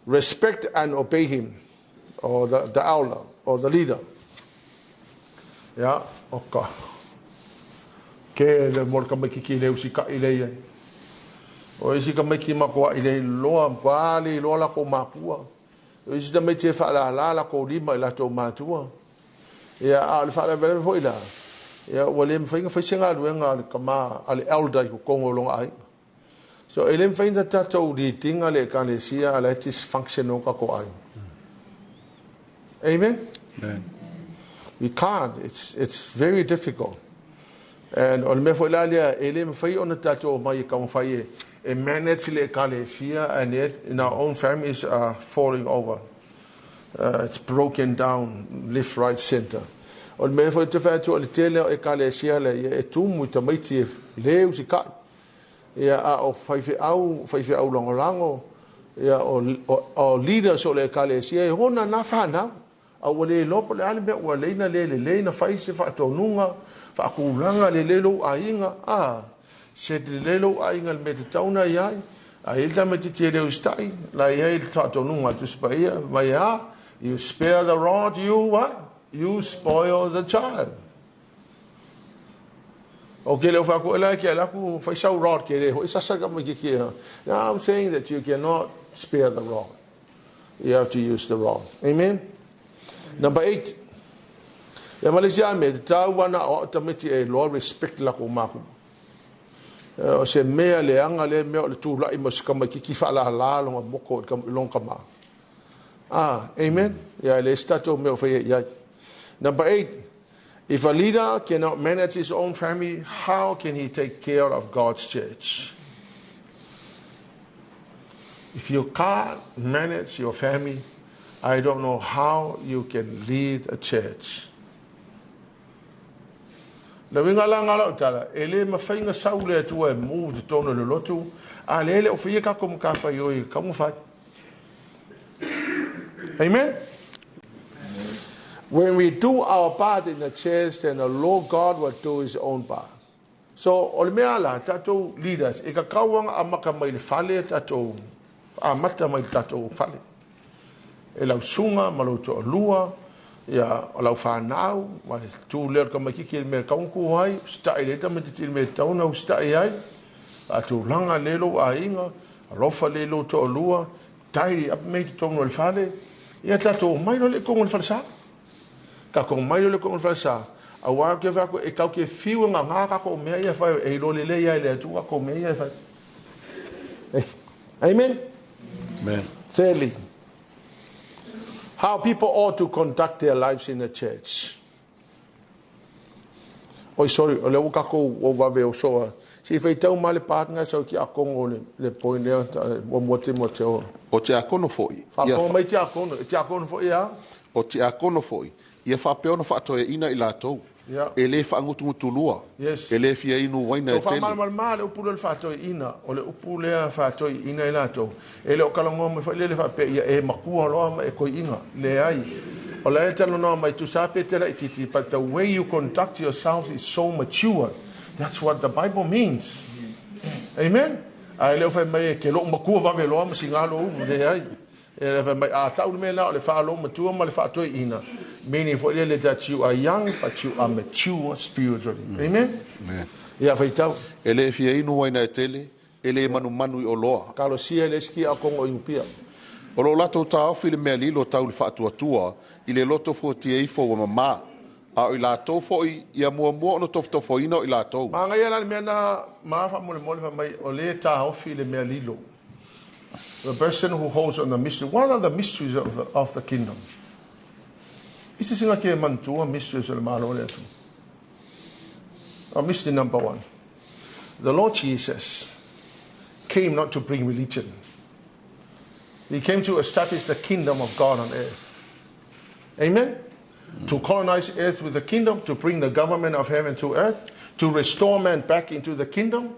respect and obey him, or the elder, or the leader. Yeah, okay. Ke le mo le tamaititi le usitai le ia. O isi tamaiti matuai le iloa, matua le iloa latou matua. O isi tamaiti e faalala latou lima i latou matua. Ia, a o le faalavelave foi la, ia, ua le mafai ona fai se galuega a le tama, a le elder i totonu o lona aiga. So, e le mafai ona tatou lead ina le ekalesia a la e dysfunctional tatou aiga. Amen? Amen. We can't. It's very difficult. And o le mea foi la lea, e le mafai ona tatou omai e taumafai e manage le ekalesia and yet in our own families are falling over. It's broken down left, right, center. O le mea foi te fai atu o le tele o ekalesia le ia e tumu i tamaiti e le usitai. Ia a o faifeau, faifeau lagolago, ia o leaders o le ekalesia e ona na whanau. A ua le iloa po o le a le mea ua leina le lelei na fai se faatonuga, faatulaga lelei lou aiga, a se lelei lou aiga i le mea tatau ona i ai. A i ai le tamaitiiti e le usitai, la i ai le faatonuga a le Tusi Paia, mai a, you spare the rod, you what? You spoil the child. O ke le o whaku ela ke ala ku fai sau rod ke le hoi sasa ka mai ke ke. Now I'm saying that you cannot spare the rod. You have to use the rod. Amen. Number 8. Ia ma le isi lava mea, e tatau ana o au tamaiti e iloa respect latou matua. O se mea leaga lea mea o le tulai mai o se tamaitiiti faalala lona moto i lona tama. Ah, amen. Ia e leai se tatou mea o faia i ai. Number 8. If a leader cannot manage his own family, how can he take care of God's church? If you can't manage your family, I don't know how you can lead a church. Le uiga la lena o lau tala, e le mafai ona sau le Atua e move i totonu o le lotu, a lea e le o faia tatou matafaioi e tatau ona fai. Amen? When we do our part in the church, then the Lord God will do his own part. So, o le mea la, tatou leaders, e tatau ona amata mai le fale tatou, amata mai le tatou fale. E lau susuga ma lou toalua, ia, o lau fanau, ma le tu lea o le tamaititi i le mea e tatau ona tu ai, usitai le tamaititi i le mea e tatau ona usitai ai, faatulaga lelei lou aiga, alofa lelei lou toalua, tidy up mea i totonu o le fale, ia tatou omai loa lea i totonu o le falesa. Tatou omai loa lea i totonu o le falesa, aua ou te fai atu, e tatou te fiu e nana tatou mea ia e fai, e iloa lelei lava e le Atua tatou mea ia e fai. Amen? Amen. Thirdly, how people ought to conduct their lives in the church. Oi, sorry, o lea ua tatou ua vave o soa. Se i faitau ma le partner sau tiakono le point lea, muamua Timoteo. O tiakono foi, ia Faafofoga mai tiakono, e tiakono foi ia. O tiakono foi, ia faapea ona faatoeaina i latou, Ia. e lē faagutugutulua, Yes. e lē fia inu uaina So e tele. faamalamalama le upu lea o le faatoeaina, o le upu lea faatoeaina i latou. E le o talanoa mai foi lele faapea ia e matua loa ma e toeaina. Leai. O la e talanoa mai tusa pe te laititi, but the way you conduct yourself is so mature. That's what the Bible means. Amen? Ae le o fai mai e ke loo matua vave loa ma siga lou ulu. Leai. E le fai mai, a tau le mea la o le whaalomatua ma le whaatoeaina. Meaning foi lele that you are young, but you are mature spiritually. Amen? Amen. Ia faitau. E lē fia inu uaina e tele, e lē manumanu i oloa. Talosia le isi tiakono o Iupia. O lo latou taofi le mea lilo tau le faatuatua i le loto fuatia ifo ua mamā, a o i latou foi ia muamua ona tofotofoina o i latou. Manaia la le mea na ma faamolemole fai mai o lē taofi le mea lilo. The person who holds on the mystery. What are the mysteries of the kingdom? Isi singa ke manatua mysteries o le Malo o le Atua. Mystery number one. The Lord Jesus came not to bring religion. He came to establish the kingdom of God on earth. Amen? To colonize earth with the kingdom, to bring the government of heaven to earth, to restore man back into the kingdom,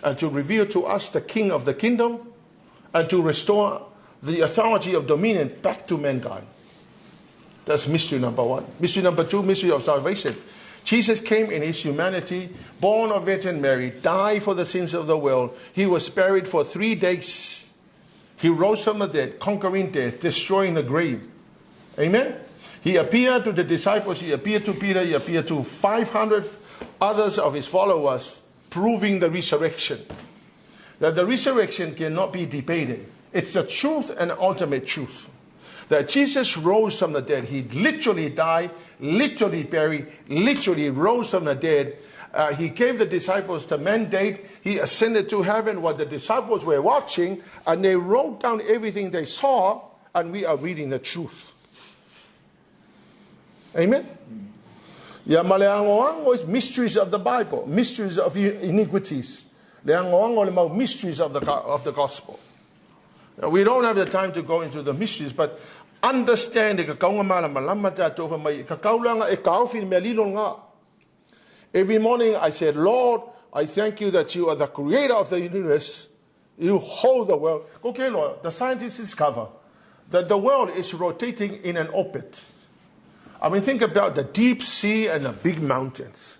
and to reveal to us the king of the kingdom, and to restore the authority of dominion back to mankind. That's mystery number one. Mystery number two, mystery of salvation. Jesus came in his humanity, born of Virgin Mary, died for the sins of the world. He was buried for 3 days. He rose from the dead, conquering death, destroying the grave. Amen? He appeared to the disciples, he appeared to Peter, he appeared to 500 others of his followers, proving the resurrection. That the resurrection cannot be debated. It's the truth and ultimate truth. That Jesus rose from the dead. He literally died, literally buried, literally rose from the dead. He gave the disciples the mandate. He ascended to heaven while the disciples were watching, and they wrote down everything they saw, and we are reading the truth. Amen? Ia ma le agoago is mysteries of the Bible, mysteries of iniquities. Le agoago le mau mysteries of the gospel. Now, we don't have the time to go into the mysteries, but understand e tatau ona malamalama tatou fai mai, tatau laga e taofi le mea lilo lena. Every morning I said, "Lord, I thank you that you are the creator of the universe. You hold the world." Okay, Lord, the scientists discover that the world is rotating in an orbit. I mean, think about the deep sea and the big mountains.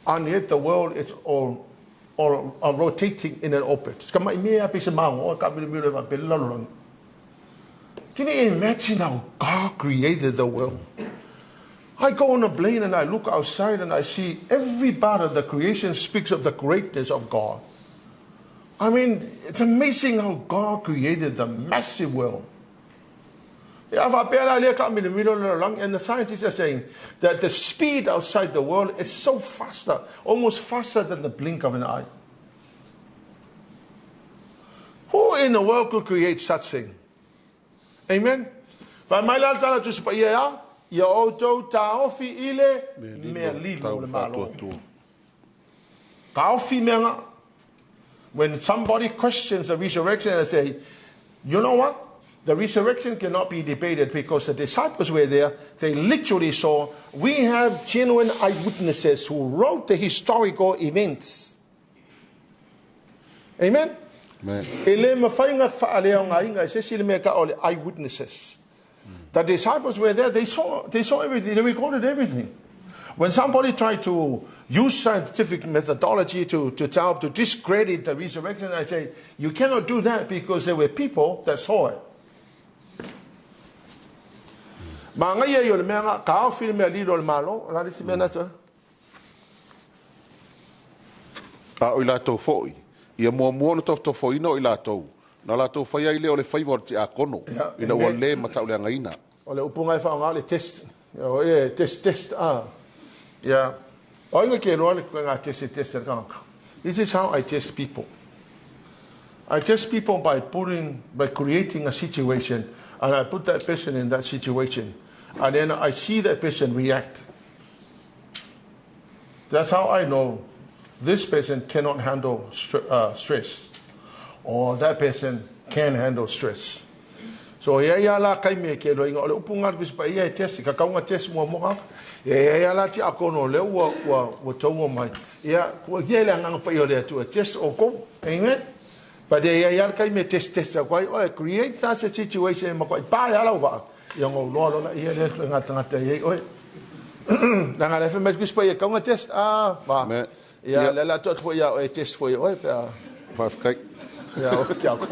And yet the world is all rotating in an orbit. Can you imagine how God created the world? I go on a plane and I look outside and I see every part of the creation speaks of the greatness of God. I mean, it's amazing how God created the massive world. And the scientists are saying that the speed outside the world is so faster, almost faster than the blink of an eye. Who in the world could create such thing? Amen? Fai mai la tala Tusi Paia ia, ia outou taofi i le mea lilo o le Malo. Taofi mea nga. When somebody questions the resurrection and say, "You know what? The resurrection cannot be debated because the disciples were there. They literally saw. We have genuine eyewitnesses who wrote the historical events." Amen? Amen. E le mafai ona faaleaogaina e se isi le mea ka o le eyewitnesses. The disciples were there, they saw everything, they recorded everything. When somebody tried to use scientific methodology to discredit the resurrection, I say, you cannot do that because there were people that saw it. Ma ngai e o le mea ka au fili mea lilo le malo, la lisi mea nasa. A o i latou foi, ia muamua na tofotofoina o i latou, na latou fai ai le o le faiva o le tiakono, ina ua le matauleagaina. O le upunga e whaonga le test. O e test a. Ia. O inga ke loa le kuenga test le kangaka. This is how I test people. I test people by creating a situation, and I put that person in that situation, and then I see that person react. That's how I know this person cannot handle stress, or that person can handle stress. So ia ia la kai me ke lo inga o le upunga ku spa ia test ka kaunga test mo mo ia ia la ti akono le ua ua tongo mai ia ku ia le nganga fa le tu test o ko. Amen. But ia ia kai me test ko ai create that situation ma ko pa ia la va ia ngo lo la ia le ngata ngata ia oi na ngala fe me ku spa ia kaunga test a va ia la la tot fo ia o test fo ia oi pa fa kai ia o kia ko.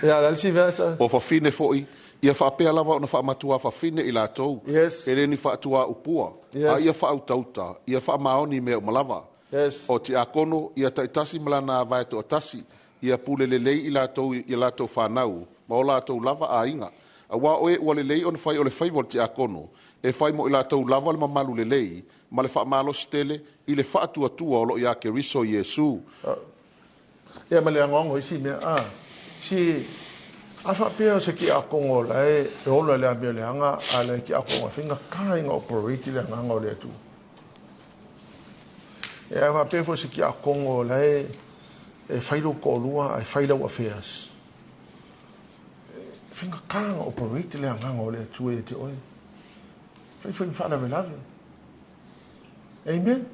Ia, la lisi veta. O whawhine foi, ia whaapea lava ona whaamatua whawhine i latou. Yes. E le ni whaatua upua. Yes. A ia whaautauta, ia whaamaoni mea umalava. Yes. O te akono, ia taitasi malana vaeto atasi, ia pule lelei i latou, i latou whanau, ma o latou lava a inga. A wā oe ua lelei ona whai o le whaiva o te akono, e whai mo i latou lava le mamalu lelei, ma le whaamalosi tele, i le whaatuatua o lo ia Keriso Iesu. Ia ma le angongo isi mea, a, si... A whapea o se ki akongo la e ola le amio le anga a le ki akongo whinga kāinga operate le anga o le atu. E a whapea fo se ki akongo la e whailo kōlua a whailau affairs. Whinga kāinga operate le anga o le atu e te oe. Whai whai whaalawe. Amen.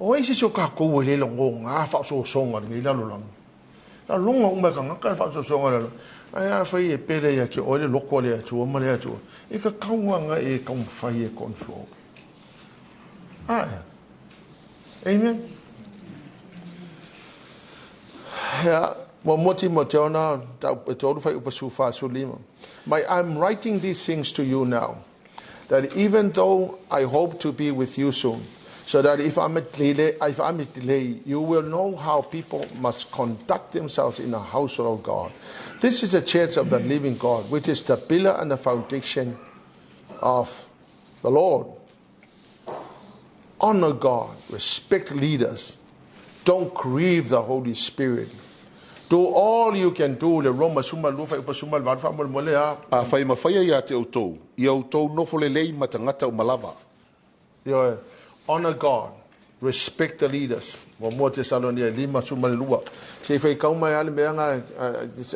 O e se o ka kou e le longo ngā whaososonga le lalo lango. La longa uma ka ngaka whaososonga le. Ai a whai e pele ia ki oe le loko le atua ma le atua. E ka kauanga e kaumwhai e control. Ai. Amen. Ia, mo moti mo te ona, e tōru whai upasu whāsu lima. I'm writing these things to you now, that even though I hope to be with you soon, so that if I'm at delay, you will know how people must conduct themselves in the household of God. This is the church of the living God, which is the pillar and the foundation of the Lord. Honor God, respect leaders, don't grieve the Holy Spirit. Do all you can do. Le Roma suma lufa upasuma valfa molmolea. A whai mawhaia ia te autou, ia autou nofo le lei matangata o malava. Ia, honor God, respect the leaders. Mo mo te salonia lima suma le lua. Se whai kauma ale meanga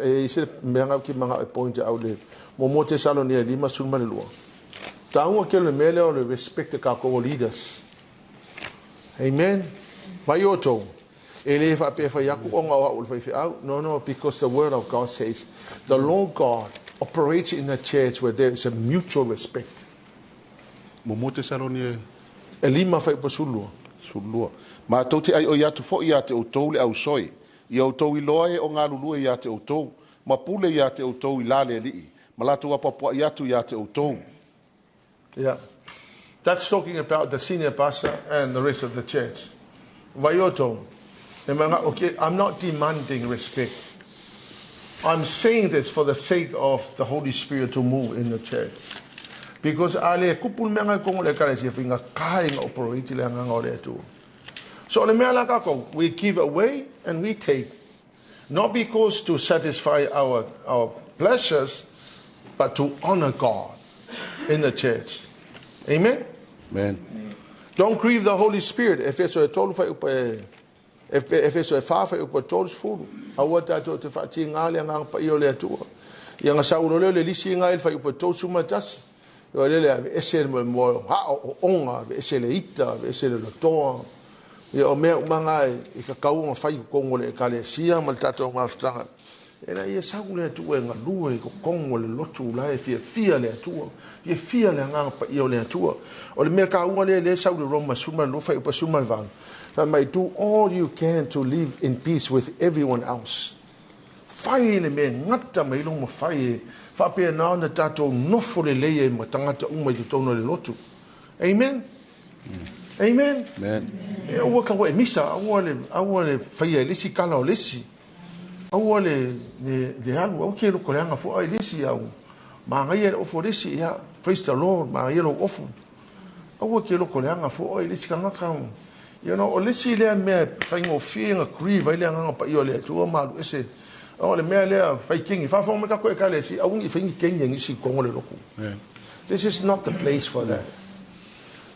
e se meanga ki manga e point au le. Mo mo te salonia lima suma le lua. Taunga ke le mele o le respect the kako leaders. Amen. Vai oto. E le wha pe whai aku o ngā o le whai au. No, because the word of God says the Lord God operates in a church where there is a mutual respect. Mo mo te salonia e lima whai pasulua. Sulua. Ma tau te ai o ia tu fo ia te autou le au soi. Ia autou i loa e o ngā lulua ia te autou. Ma pule ia te autou i lale lii. Ma latu apapua ia tu ia te autou. Yeah. That's talking about the senior pastor and the rest of the church. Vaioto. Okay, I'm not demanding respect. I'm saying this for the sake of the Holy Spirit to move in the church. Because ale kupul menga kongo le kare se finga kainga operate le nganga o le atu. So le mea la kako, we give away and we take. Not because to satisfy our pleasures, but to honor God in the church. Amen? Amen. Don't grieve the Holy Spirit. Efeso e tolu whai upa e Efeso e wha whai upa tolu sfuru. Aua tātou te whaati ngā le ngā pa i o le atua. Ia ngā saulo leo le lisi ngā il whai upa tolu suma tasi. Ia lele ave ese le mo ha o onga, ave ese le ita, ave ese le lotoa. Ia o mea umanga e ka kaunga whai kongo le ekalesia ma le tātou ngā futanga. Ina ia sau le Atua e galue i totonu o le lotu la e fiafia le Atua, fiafia le Agaga Paia o le Atua. O le mea taua lea lea e sau i le Roma 12 fuaiupu 18, fai mai, "Do all you can to live in peace with everyone else." Fai le mea e gata mai lou mafai e faapena ona tatou nofo lelei ai ma tagata uma i totonu o le lotu. Amen. Amen. Amen. E aua ka e misa, aua le faia i le isi kala o le isi. Aua le alu, aua ke loko leaga fo'a i le isi au. Magaia le ofo le isi, ia, praise the Lord, magaia lou ofu. Aua ke loko leaga fo'a i le isi tagata. O le isi lea mea faigofie na grieve ai le Agaga Paia o le Atua ma alu ese. O le mea lea fai kengi, faafofoga mai tatou ekalesia, aua ne i fai ni kengi a nisi i totonu o le lotu. Amen. This is not the place for that.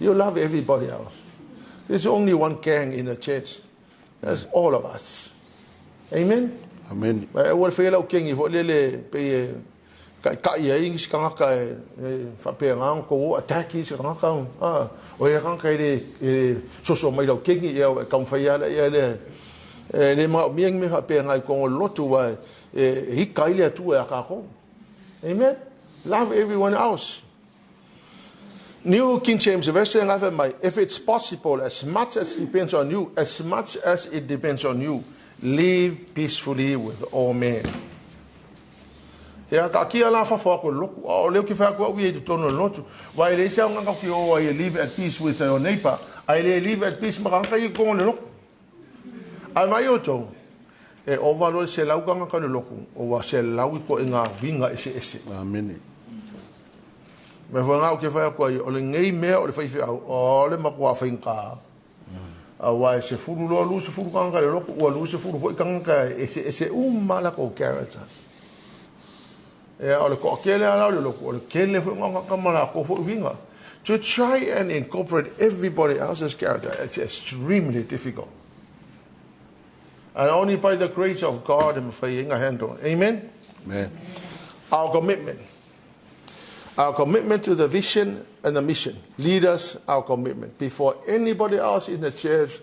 You love everybody else. There's only one gang in the church. That's all of us. Amen. Amen. Ma aua le faia lau kengi foi lele pei e taʻitaʻi ai nisi tagata e faapena ona tou attack isi tagata. Ah, o ia tagata e le e soso mai lau kengi ia e taumafai ala ia le e le manaomia ni mea faapena i totonu o le lotu ua e ika ai le Atua ia tatou. Amen. Love everyone else. New King James Version fai mai, "If it's possible, as much as depends on you, as much as it depends on you, live peacefully with all men." Ia taatia la fafo atu o le lotu. A o leo ke whai atu au i e totonu o le lotu. Wa e le isi au ngaka ki o ai e live at peace with your neighbor. Ai le live at peace ma tagata i totonu o le lotu. Ai mai o tau, e ova loa le 100 tagata le lotu, o ua 100 i koʻi ngā uiga eseese. Amene. Me fai ngau ke whai atu ai, o le ngei mea o le faifeau, o le matua faigata. Aua e 10 loa 20 tagata le lotu, ua 20 foi tagata e eseese uma latou characters. Ia, o le toatele ala o le lotu, o le tele foi tagata ma latou foi uiga. To try and incorporate everybody else's character, it's extremely difficult. And only by the grace of God e mawhai e ngā handle. Amen? Amen. Our commitment. Our commitment to the vision and the mission. Leaders, our commitment. Before anybody else in the church,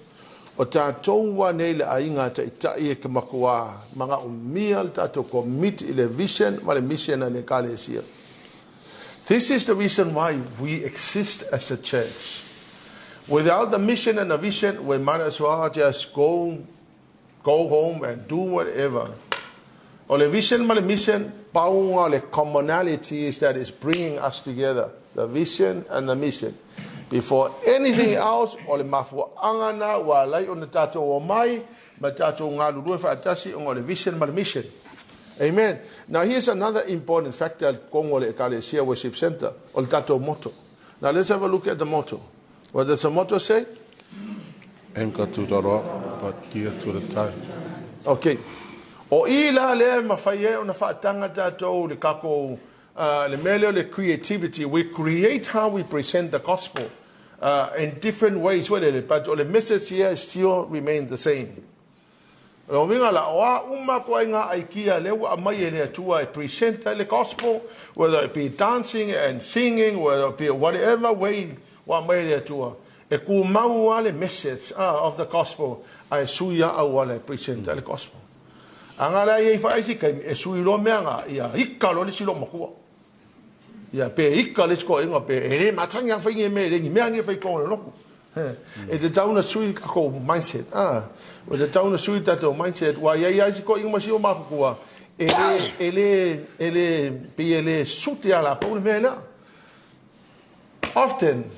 o tatou ua nei le aiga taʻitaʻi e ke makuā magaʻomia le tatou commit i le vision ma le mission a le ekalesia. This is the reason why we exist as a church. Without the mission and the vision, we might as well just go home and do whatever. O le vision ma le mission, pauga le commonality is that is bringing us together. The vision and the mission. Before anything else, o le mafuaʻaga na ua alai ona tatou omai, ma tatou galulue faatasi ona o le vision ma le mission. Amen. Now here's another important factor totonu o le Ekalesia Worship Center, o le tatou motto. Now let's have a look at the motto. What does the motto say? Anchor to the rock, but gear to the tide. Okay. O i la lea e mafai ai ona faataga tatou le kako le mea lea o le creativity. We create how we present the gospel in different ways. Well, but o le message here still remain the same. O uiga la, o a uma ko ai ngā aikia lea ua aumai e le Atua e present le gospel, whether it be dancing and singing, whether it be whatever way ua aumai e le Atua. E kumau a le message of the gospel, ae sui a au ala e present le gospel. Anga la ia i whaisi kai e sui loa mea ngā, ia ika lo le silo makua. Ia pe ika le siko inga pe e le matangi a whaingi e me, le ni mea ni whai kong le loku. E te tau na sui kako mindset. Ah, o te tau na sui tatou mindset, wa ia ia isi ko inga masio makukua, e le, pe e le sute ala pau le mea lea. Often,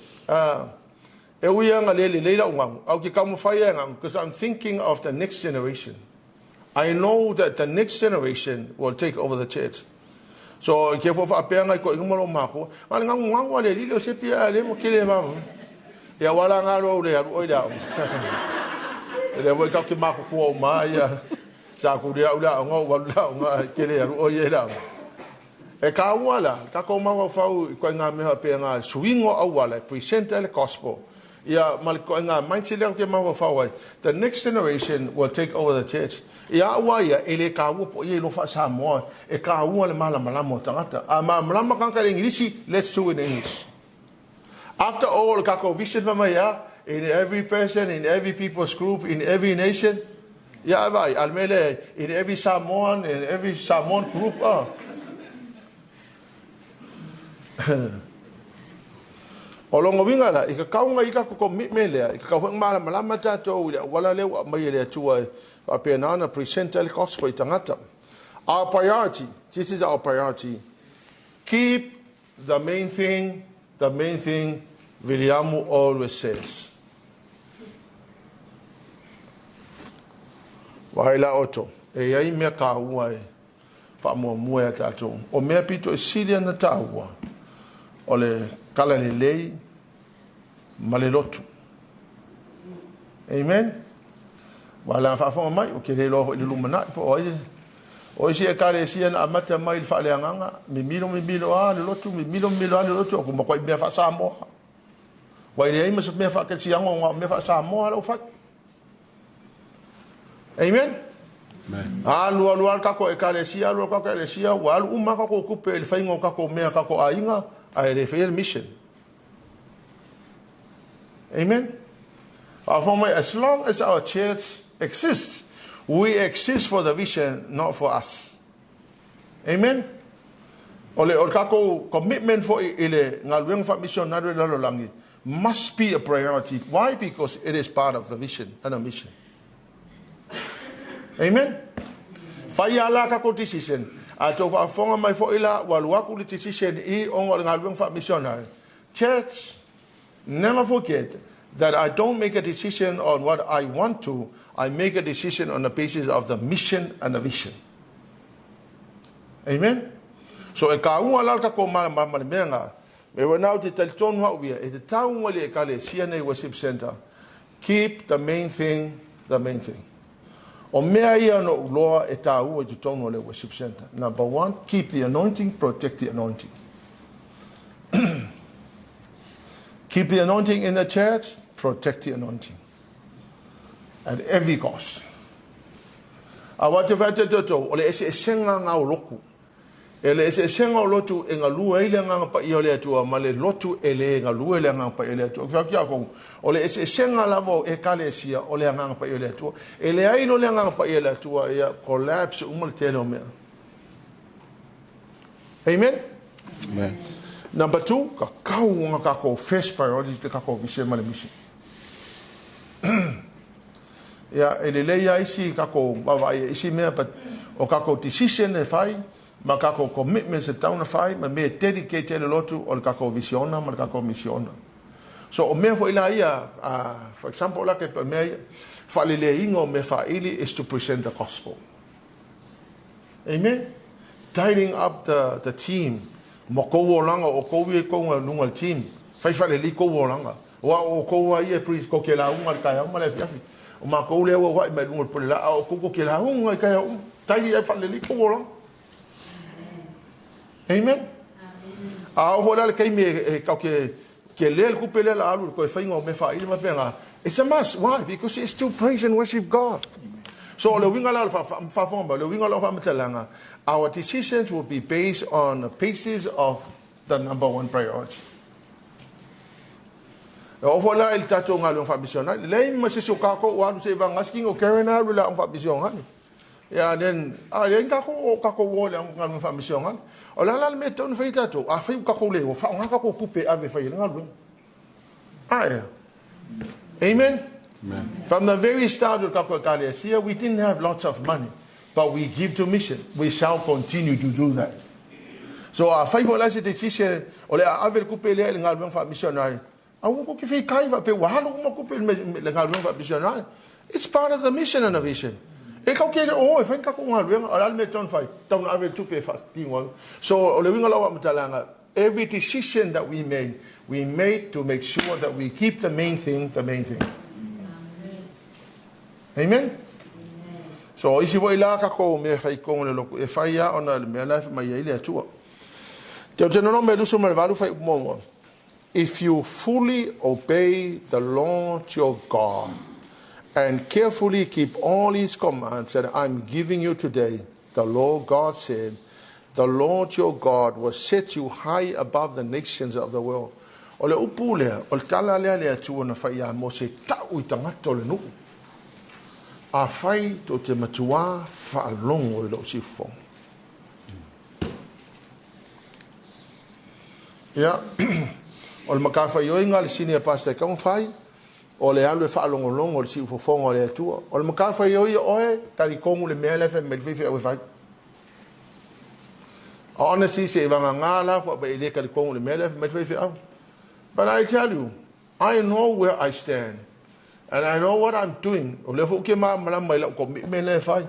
e ui anga le le leila ungangu, au ke kaumawhai e ngangu, because I'm thinking of the next generation. I know that the next generation will take over the church. So, ke fo whaapeanga i ko inga malo mako, ngā le ngangu ngangu a le lili o se pia a le mo kele mama. Ia wala ngā roa ule aru oi le au. E le voi kau ke mako kua o maa ia. Sa ku le au le au ngau walu le au ngā kele aru oi e le au. E ka ua la, tako maua whau i koe ngā meha pe ngā suingo au wala, present le gospel. Ia ma le koe ngā mindset leo ke maua whau ai. The next generation will take over the church. Ia ua ia, e le ka ua po ia i lofa Samoa, e ka ua le mala malama o tangata. A ma malama kanka le Ingilisi, let's do it in English. After all, kako vision fa mai ia, in every person, in every people's group, in every nation. Ia, ae vaai, a o le mea lea, in every Samoan, in every Samoan group, ah. O lona uiga la, i ka kauga i tatou commitment lea, i ka kau foi malamalama tatou i le auala lea ua aumai e le Atua e faapena ona present ai le gospel i tagata. Our priority, this is our priority, keep the main thing, the main thing, Viliamu always says. Vaai la outou, e i ai mea taua e faamuamua ia tatou. O mea pito e sili ona taua, o le tala lelei ma le lotu. Amen. Ua la faafofoga mai, ou te le iloa foi i le lumanai po o ai. O isi ekalesia na amata mai i le faaleagaga, mimilo mimilo lava le lotu, mimilo mimilo lava le lotu, o matuai mea faa-Samoa. Ua leai ma se mea faakerisiano, na o mea faa-Samoa la ua fai. Amen. Amen. Alu alu lava le tatou ekalesia, alu alu tatou ekalesia, ua alu uma tatou tupe i le faiga o tatou mea, tatou aiga, ae le faia le mission. Amen. Faafofoga mai, as long as our church exists, we exist for the vision, not for us. Amen. O le, o le tatou commitment foi i le galuega faamisionari o le lalolagi must be a priority. Why? Because it is part of the vision and a mission. Amen. Fai a la tatou decision. A tou faafofoga mai foi la, ua alu atu le decision i ona o le galuega faamisionari. Church, never forget that I don't make a decision on what I want to, I make a decision on the basis of the mission and the vision. Amen. So e kāua la le tatou malamalama le mea ngā. Me ua nau te talitonu hau ia, e te taunga le ekalesia nei worship center, keep the main thing, the main thing. O mea ia no uloa e tāua i totonu o le worship center. Number one, keep the anointing, protect the anointing. Keep the anointing in the church, protect the anointing. At every cost. Aua te whai te toto, o le eseesenga ngā o loku. E le eseesega o lotu e galue ai le Agaga Paia o le Atua ma le lotu e le galue le Agaga Paia o le Atua. Ou te fai atu ia outou, o le eseesega lava o Ekalesia o le Agaga Paia o le Atua. E leai loa le Agaga Paia o le Atua, ia collapse uma le tele o mea. Amen? Amen. Number two, ka kau ona tatou first priority te tatou vision ma le mission. Ia, e lelei lava isi tatou vaavaai i isi mea, but o tatou decision e fai, ma tatou commitments e tatau ona fai, ma mea e dedicate ai le lotu, o le tatou visiona ma le tatou misiona. So, o mea foi la ia, for example la, ke mea ia, faaleleiina o mea faaili is to present the gospel. Amen. Tidying up the team, ma kou olaga, o kou ia i kou luga le team, fai faalelei kou olaga. Aua o outou lava ia e preach tou te lauga i le taeao ma le afiafi. O matou lea ua ua'i mai luga o le pule laa, a o outou tou te lauga i taeao uma. Tidy ai faalelei kou olaga. Amen. A oo foi la le taimi e tau ke tele le tupe lea la alu i le toe faiga o mea faaili ma faapena. It's a must. Why? Because it's to praise and worship God. So o le uiga la o le faafofoga mai, o le uiga o lau faamatalaga, our decisions will be based on the basis of the number one priority. E oo foi la i le tatou galuega faamisionari, leai ma se isi o tatou ua alu se i vagana si o Karen alu i le aoga faamisionari. Ia, then, a leai ni tatou o tatou o i le aoga galuega faamisionari. O le a la le mea e tatau ona fai e tatou? Afai ua tatou le o, faaaoga tatou tupe e ave e fai ai le galuega. A ea? Amen? Amen. From the very start of tatou ekalesia, we didn't have lots of money, but we give to mission. We shall continue to do that. So afai foi la se decision o le a ave le tupe lea i le galuega faamisionari, aua kou te feikai faapea ua alu uma tupe i le galuega faamisionari. It's part of the mission and the vision. E kau ke o e fai ni tatou galuega, o le a le mea e tatau ona fai? Tatau ona ave le tupe e faatino ai. So o le uiga o lau faamatalaga, every decision that we made, we made to make sure that we keep the main thing, the main thing. Amen? So, o isi foi la tatou mea e fai i totonu o le lotu, e fai lava ona o le mea la e fai mai ai le Atua. Deuteronome 28 fuaiupu muamua. If you fully obey the Lord your God and carefully keep all his commands that I'm giving you today, the Lord God said, the Lord your God will set you high above the nations of the world. O le upu lea, o le tala lea a le Atua na fai ia Mose e tau i tagata o le nuu. Afai tou te matuā faalogo i lou siufofoga. Ia, o le matafaioi a le senior pastor e tatau ona fai, o le alu e faalogologo i le siufofoga o le Atua. O le matafaioi o oe, talitonu le mea lea e fai mai le faifeau e fai. Honestly, se i vagana la fua e le talitonu le mea lea e fai mai le faifeau. But I tell you, I know where I stand. And I know what I'm doing. O lea foi ou te malamalama i lau commitment lea e fai.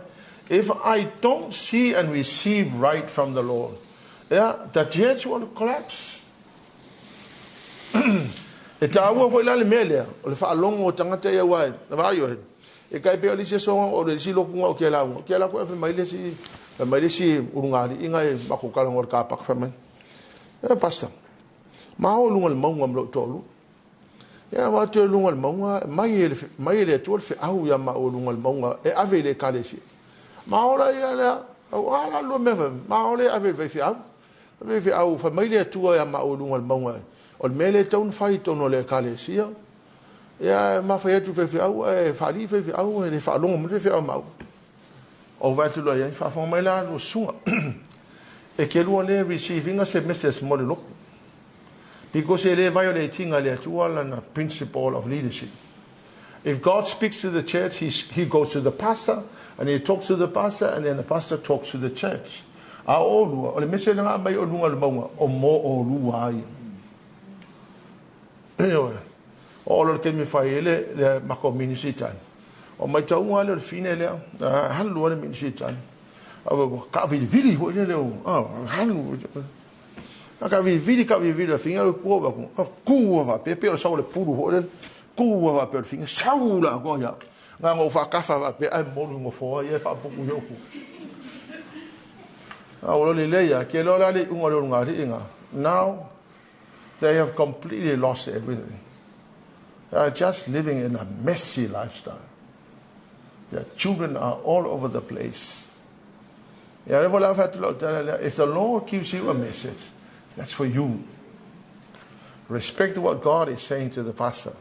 If I don't see and receive right from the Lord, yeah, the church will collapse. E taua foi la le mea lea, o le faalogo o tagata ia aua e vaai oe. E tai pei o le isi aso o le isi lotu o ke lauga. Ke la ko e mai le si mai le si ulugalii e matou talanoa i le car park fai mai. E pastor. Ma o luga le mauga ma lou toalua. Ia ma te luga le mauga mai e le Atua le feau ia maua luga le mauga e ave i le ekalesia. Ma ola ia lea, au a la lua mea fai, ma ole ave i le faifeau. Le faifeau fai mai le Atua ia maua luga le mauga. O le mea lea e tatau ona fai i totonu o le ekalesia. Ia ma fai atu faifeau e faalii faifeau e le faalogo mai faifeau mau. O vai atu loa i ai, faafofoga mai la lua susuga. E ke lua le receiving se message mo le lotu. Because e le violating le Atua lana principle of leadership. If God speaks to the church, he goes to the pastor, and he talks to the pastor, and then the pastor talks to the church. A o lua, o le message nga mai o lunga le maunga, o mo o lua ai. Eoe. O lo ke mi fai ele le mako ministry time. O mai tau le o le fine lea, halu le ministry time. A wa ka vili vili fo le o, ah, halu. A ka vili vili la finga le ku wa ku. A ku wa pe pe o sa le pulu fo le. Ku wa pe o le finga sau la ko ya. Nga ngo fa ka fa pe ai mo lu ngo fo ye fa puku yo ku. A o le le ya ke lo la le unga lo nga ri nga. Now they have completely lost everything. They are just living in a messy lifestyle. Their children are all over the place. If the Lord gives you a message, that's for you. Respect what God is saying to the pastor.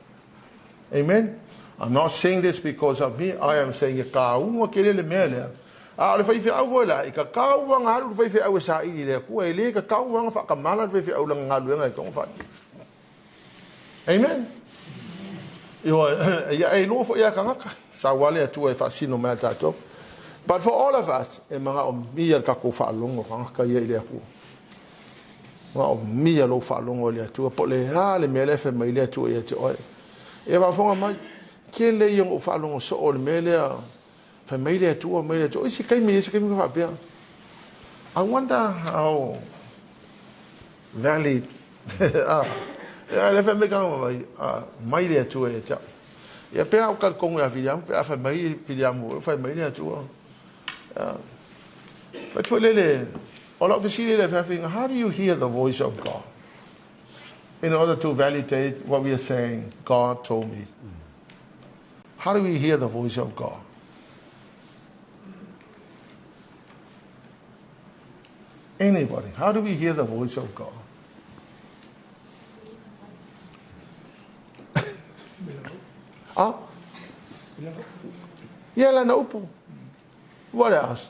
Amen? I'm not saying this because of me. I am saying, ka unga ke le mea lea. A o le faifeau foi la, i ka kau anga halu le faifeau e saili lea kua, e le ka kau anga whakamala le faifeau langa ngaluenga e tonga whai. Amen? Ia e loa fo ia kangaka. Sa wale atua e whaasino mea tātou. But for all of us, e mga o mia le kako whaalongo kangaka ia i le akua. Mga o mia lo whaalongo i le atua. Po le ha le mea le whe mai le atua ia te oe. E waafonga mai, ke le ia o whaalongo so o le mea lea, whai mai le atua, mai le atua. Isi kaimi, isi kaimi whaapea. I wonder how valid. Ah, le whai mai kanga mai, mai le atua ia te. Ia pea o kalkongo ia Filiamu, pea whai mai Filiamu, whai mai le atua. But for lele, o lau fesili le whawhinga, how do you hear the voice of God? In order to validate what we are saying, God told me. How do we hear the voice of God? Anybody, how do we hear the voice of God? Ah? Ia lana upu. What else?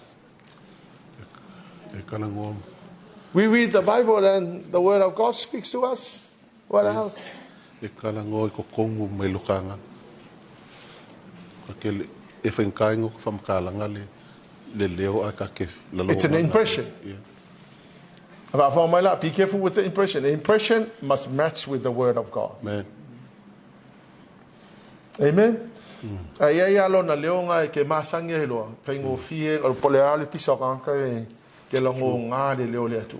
We read the Bible and the Word of God speaks to us. What else? E kalango e kokongu mai lokanga. Ka ke le e whenkaingo ka whamkalanga le leo a ka ke lalo. It's an impression. Yeah. Be careful with the impression. The impression must match with the Word of God. Amen. Amen. Ai ai alo na leo ngai ke masangi e loa. Whaingo fie, o pole ale pisa o kanka e ke longo ngā le leo le atu.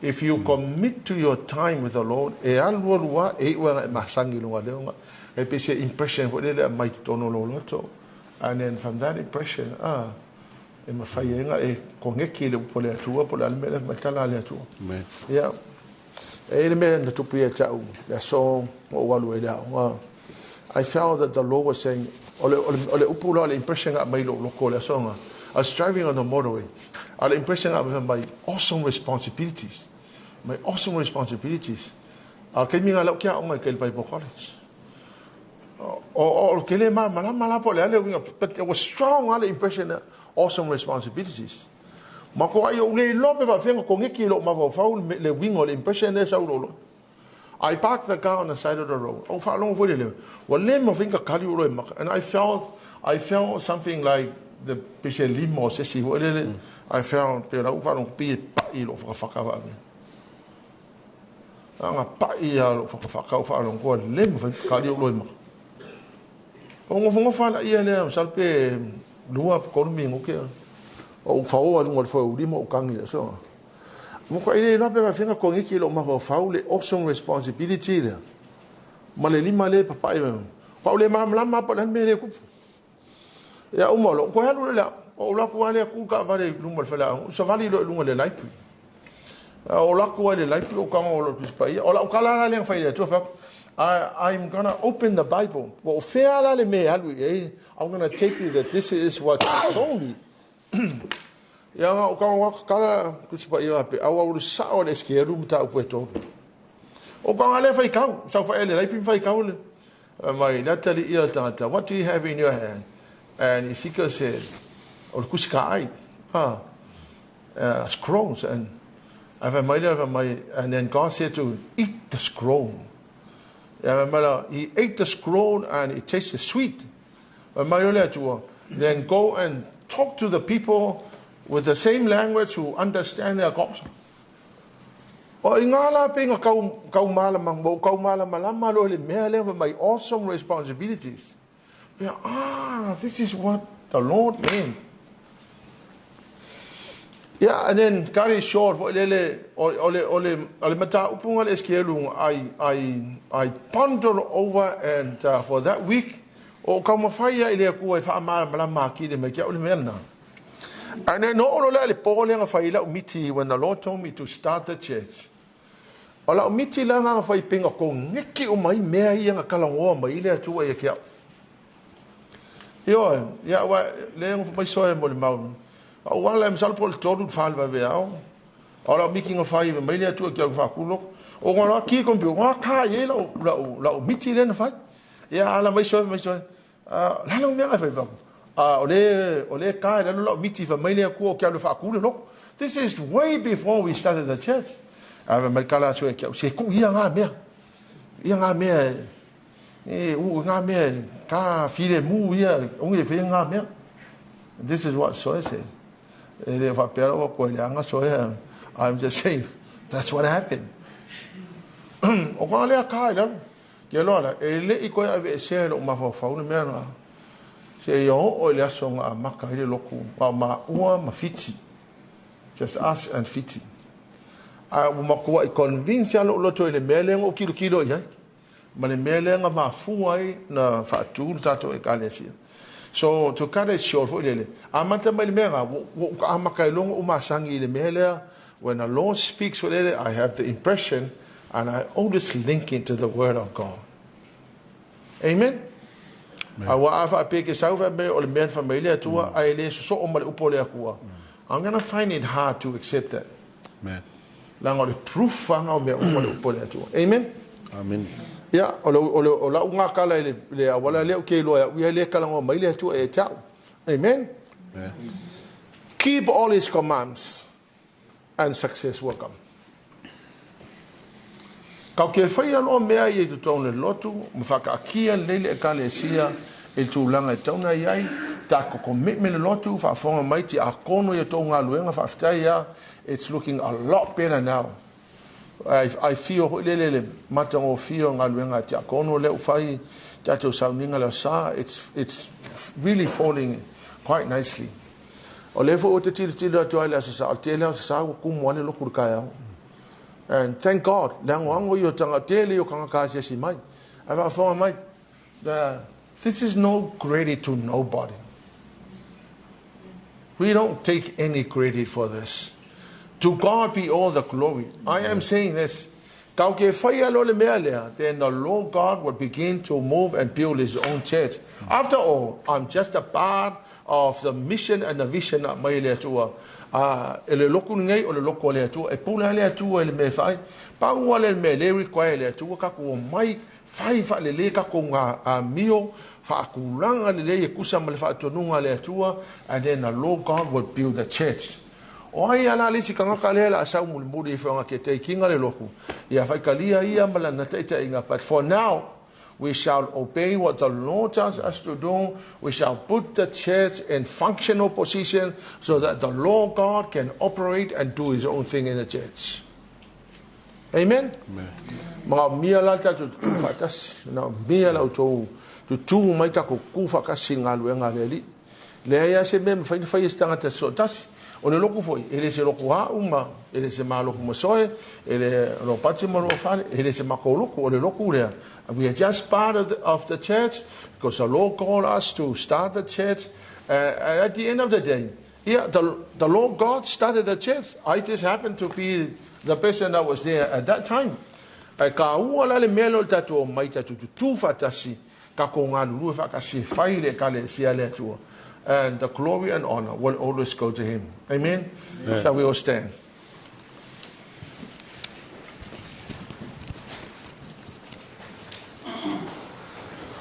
If you commit to your time with the Lord, e alu alua, e ua e masangi lunga leo ngā. E pese impression fo le mai tono lo loto. And then from that impression, e mawhai e ngā, e kongeki le pole atua, pole ale mele matala le atua. Amen. Yeah. E le mea na tupu ia tau, le aso o walu e leo. I felt that the Lord was saying, ole upu la le impression nga mai lo loko le aso nga. I was driving on the motorway. Ale impression nga my awesome responsibilities. My awesome responsibilities. Al kei minga lau kia onga i ke Bible College. O ke le malamalama la po le a le uiga, but it was strong a le impression, awesome responsibilities. Ma ko ai o le iloa pe faafefea ona koneki i lou mafaufau le uiga o le impression lea e sau i lou loto. I parked the car on the side of the road. Ou faalogo foi le leo, ua le mafai ona kakali ou loa e maka. And I felt something like the pei se lima o se isi foi lele. I felt pei o lau faalogo pei e pai i lou fakafaka faapea. Aga pai lava lou fakafaka ou faalogo ua le mafai ona kakali ou loa e maka. Ou nofonofo lava ia lea masalo pe 2 pe 3 minute o ou faoa i luga o le foe o ulima ou kagi i le aso. Ua matuai le iloa pe faafefea ona koneti i lou mafaufau le awesome responsibility lea ma le lima lea e papai mai. Ua ou le malamalama lava po o le a le mea lea e tupu. Ia uma loa, ou toe alu lea, ou alu atu lava lea tu le taavale i luma o le faleaoga, ou savali loa i luga o le library. Ou alu atu lava i le library ou tago loa i le Tusi Paia. O lau tala la lea na fai i le Atua, fai atu, I'm gonna open the Bible. Ua ou fea la le mea e alu i ai, I'm gonna take it that this is what you told me. Ia na ou tago atu tala Tusi Paia faapea, auau le sao o le SKL mataupu e tolu. O taga lea faitau, saofai ai i le library ma faitau le mai le atalii o le tagata, what do you have in your hand? And Ezekiel said, o le tusi kaai, scrolls. And ae fai mai lea, fai mai, and then God said to him, eat the scroll. Ia fai mai la, he ate the scroll and it tasted sweet. Fai mai le Atua, then go and talk to the people with the same language who understand their gospel. O i ngā la pe nga kau, kau malama, mo kau malamalama loa le mea lea fai mai awesome responsibilities. Pea, this is what the Lord meant. Yeah, and then cut it short foi lele o le mataupu nga le SKL I pondered over and for that week o taumafai ia i le Atua e faamalamalama atili mai ke au le mea lena. And then oo loa lea i le po lea na fai ai lau miti when the Lord told me to start the church. O lau miti la na fai pei na koneki uma ai mea ia na talanoa mai ai le Atua ia te au. Ioe, ia ua le nofo mai soe mo le mau. Au ala e masalo po o le 3 le 4 le vaveao. O lau miti na fai mai le Atua ki au faakulo. O ngā roa ki computer, ngā kā i ai lau miti lea na fai. Ia ala mai soe mai soe. Lalo mea ngai fai faku. O le kā i lalo lau miti fai mai le Atua o ki au le faakule loko. This is way before we started the church. A fai mai kala soe ki au, se ku ia ngā mea. Ia ngā mea e u ngā mea ka file mu ia ongi e whai ngā mea. This is what Soe said. E le whapea rawa koe le anga Soe. I'm just saying, that's what happened. O ngā lea kā i lalo. Ke loa la, e le i koe ave e sea i lou mafaufau le mea ngā. Se i o i le aso ngā amaka i le loku, ngā maua ma Fiti. Just us and Fiti. A ua matua i convince a lou loto i le mea lea na ou kilokilo i ai. Ma le mea lea na mafua ai na faatu le tatou ekalesia. So, to cut it short foi lele, amata mai le mea ngā, ua ou amaka i loga ou masangi i le mea lea, when the Lord speaks foi lele, I have the impression and I always link it to the word of God. Amen? Amen. A ua a faapea ke sau faapea o le mea na fai mai le Atua, ae le sosoo ma le upu o le Atua. I'm gonna find it hard to accept that. Amen. Leaga o le proof anga o mea uma le upu o le Atua. Amen? Amen. Ia, o lau ngā kala i le awala lea o ke iloa e au ia le kala ngoa mai le Atua e te au. Amen? Amen. Keep all his commands and success will come. Kau ke whai aloa mea i e totonu le lotu, ma whakaakia lei le ekalesia i le tūlanga e tauna i ai, ta ko commitment le lotu, whaafonga mai ti a kono i a tō ngā luenga, whaaftai ia, it's looking a lot better now. I feel hoi lele le mata ngō fio ngā luenga ti a kono le uwhai, tātou sauninga le sa, it's really falling quite nicely. O le fo o te tilo tilo atu ai le asa sa, o te le asa sa ua kumu ale loku le kai au. And thank God, le ango ango i o tanga tele i o kanga ka asiasi mai. Ai whaafonga mai, this is no credit to nobody. We don't take any credit for this. To God be all the glory. I am saying this. Kau ke whai alo le mea lea, then the Lord God will begin to move and build his own church. After all, I'm just a part of the mission and the vision a aumai e le Atua. A e le loku lenei o le loku a le Atua, e pule lava le Atua i le mea e fai. Pau lava lea o le mea lea e require e le Atua tatou omai fai faalelei tatou amio faatulaga lelei e tusa ma le faatonuga a le Atua, and then the Lord God will build the church. O ai a la le isi tagata lea o le a sau mulimuli ifo e na te take ina le lotu, ia faitalia ia ma lana taitaiga, but for now, we shall obey what the Lord tells us to do, we shall put the church in functional position so that the Lord God can operate and do his own thing in the church. Amen? Amen. Manaomia la le tatou tutū faatasi. Manaomia la outou tutū mai tatou tutū faatasi i le galuega a le Alii. Leai lava se mea e mafai ona fai e se tagata sootasi. O le lotu foi, e le se lotu a'u ma, e le se ma lotu ma soe, e le Ropati ma lua fale, e le se matou lotu, o le lotu lea. We are just part of the church because the Lord called us to start the church. And at the end of the day, yeah, the Lord God started the church. I just happened to be the person that was there at that time. Ae kāua la le mea lea o le tatou omai tatou tutū faatasi, tatou galulue faatasi e fai le Ekalesia a le Atua. And the glory and honor will always go to him. Amen? Amen. Shall we all stand?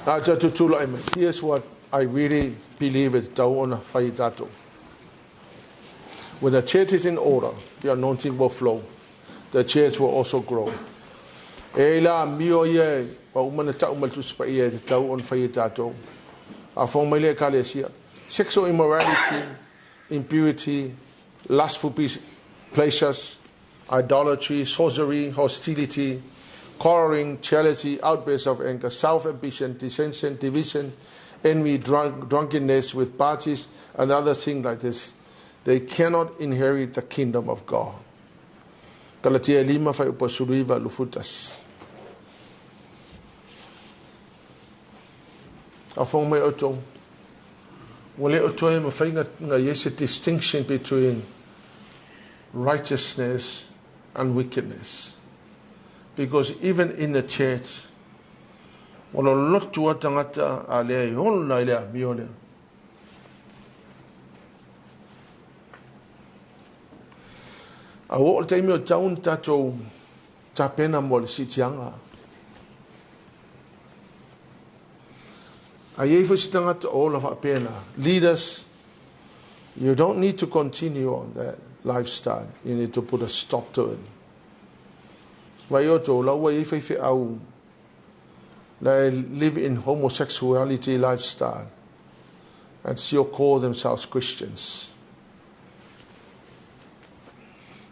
A tatou tulai mai. Here's what I really believe e tatau ona fai e tatou. When the church is in order, the anointing will flow. The church will also grow. E ai la amio ia e ua uma ona tau mai le Tusi Paia e tatau ona fai e tatou. Faafofoga mai le Ekalesia. Sexual immorality, impurity, lustful pleasures, idolatry, sorcery, hostility, quarreling, jealousy, outbursts of anger, self-ambition, dissension, division, envy, drunkenness with parties, and other things like this. They cannot inherit the kingdom of God. Galatia e lima fuaiupu 19 21. Faafofoga mai outou, ua le o toe mafai ona i ai se distinction between righteousness and wickedness. Because even in the church, ua lolotu lava tagata a lea e ola i le amio lea. A ua oo le taimi o tatau ona tatou tapena mo le siitiaga. A i ai foi se tagata o ola faapena, leaders, you don't need to continue on that lifestyle. You need to put a stop to it. Vai outou, la ua i ai faifeau la e live in homosexuality lifestyle and still call themselves Christians.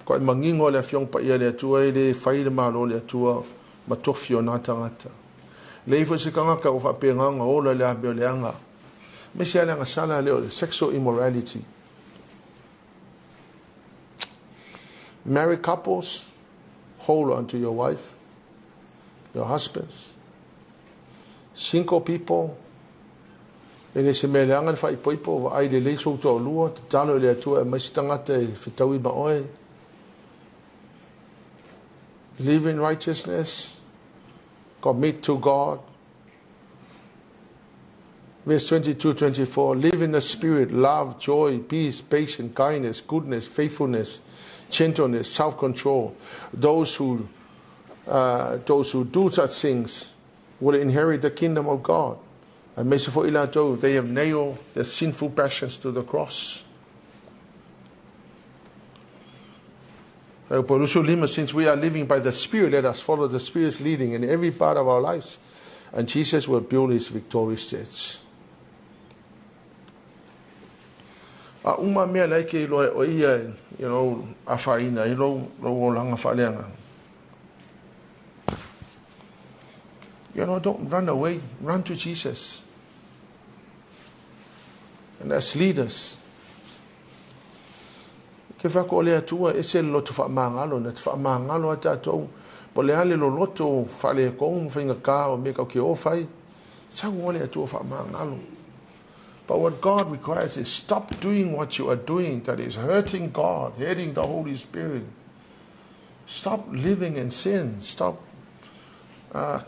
Koe mangingo le Afioga Paia a le Atua e le fai le Malo o le Atua ma tofi o nā tagata. Leai foi se tagata ua faapena ona ola i le amio leaga. Aemaise lava le agasala lea o le sexual immorality. Married couples, hold on to your wife, your husbands. Single people, e le se mea leaga le faaipoipo, vaai lelei sou toalua, tatalo i le Atua e aumai se tagata e fetaui ma oe. Live in righteousness, commit to God. Verse 22, 24, live in the spirit, love, joy, peace, patience, kindness, goodness, faithfulness, gentleness, self-control. Those who, those who do such things will inherit the kingdom of God. Aemaise foi i latou, they have nailed their sinful passions to the cross. Since we are living by the Spirit, let us follow the Spirit's leading in every part of our lives. And Jesus will build his victorious church. A uma mea la e ke iloa e oe ia, you know, afaina ai lou, lou olaga faaleaga. You know, don't run away. Run to Jesus. And as leaders, ke whako o le Atua, ese le loto whaamangalo, na te whaamangalo a tātou, po le a le loloto whaale kong, whainga kā o me kau ke o whai, sau o le Atua whaamangalo. But what God requires is stop doing what you are doing that is hurting God, hurting the Holy Spirit. Stop living in sin. Stop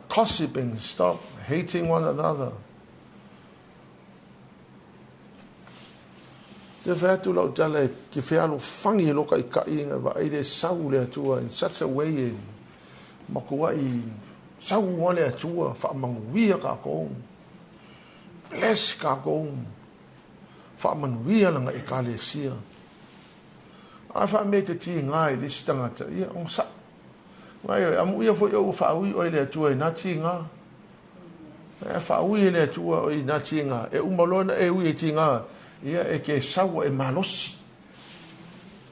gossiping. Stop hating one another. Te fai atu lau tala e te fealofani i lo taitaiga vaai le sau le Atua in such a way e matuai sau lava le Atua faamanuia tatou. Bless tatou. Faamanuia lana Ekalesia. A faamea e te tiga i le isi tagata, ia onosai. Aua amuia foi oe ua faaui oe e le Atua i na tiga. E faaui e le Atua oe i na tiga. E uma loa ona e ui i tiga, ia e te sau ua e malosi.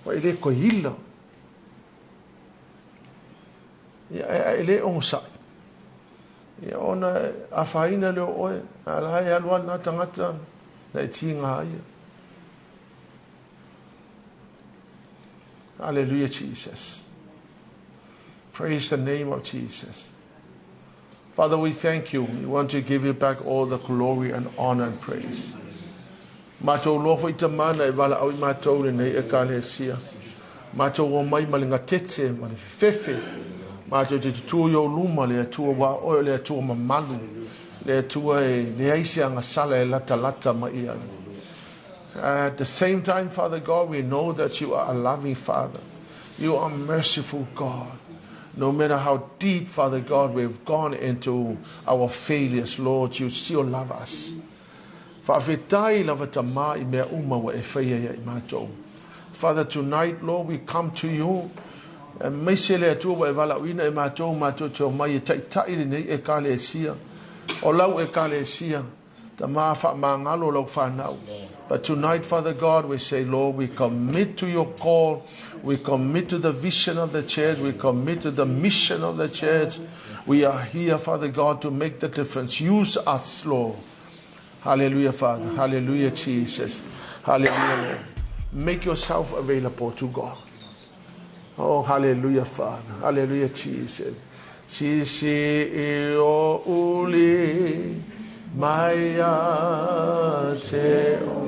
Ua e le toe ila. Ia ae a e le onosai, ia ona afaina lea o oe, a la e alu lava lena tagata na e tiga ai. Hallelujah, Jesus. Praise the name of Jesus. Father, we thank you. We want to give you back all the glory and honor and praise. Matou loa foi Tama na e valaau i matou lenei Ekalesia. Matou omai ma le gatete ma le fefefe. Matou te tutū i ou luma le Atua aua o oe o le Atua mamalu, le Atua e leai se agasala e latalata mai i ai. At the same time, Father God, we know that you are a loving Father. You are merciful God. No matter how deep, Father God, we've gone into our failures, Lord, you still love us. Faafetai lava Tama i mea uma ua e faia ia i matou. Father, tonight, Lord, we come to you, aemaise le Atua ua e valaauina e matou, matou te omai e taitai lenei Ekalesia, o lau Ekalesia, Tama faamagalo lau fanau. But tonight, Father God, we say, Lord, we commit to your call. We commit to the vision of the church. We commit to the mission of the church. We are here, Father God, to make the difference. Use us, Lord. Hallelujah, Father. Hallelujah, Jesus. Hallelujah, Lord. Make yourself available to God. Oh, hallelujah, Father. Hallelujah, Jesus. Sisi i o uli mai a te oe.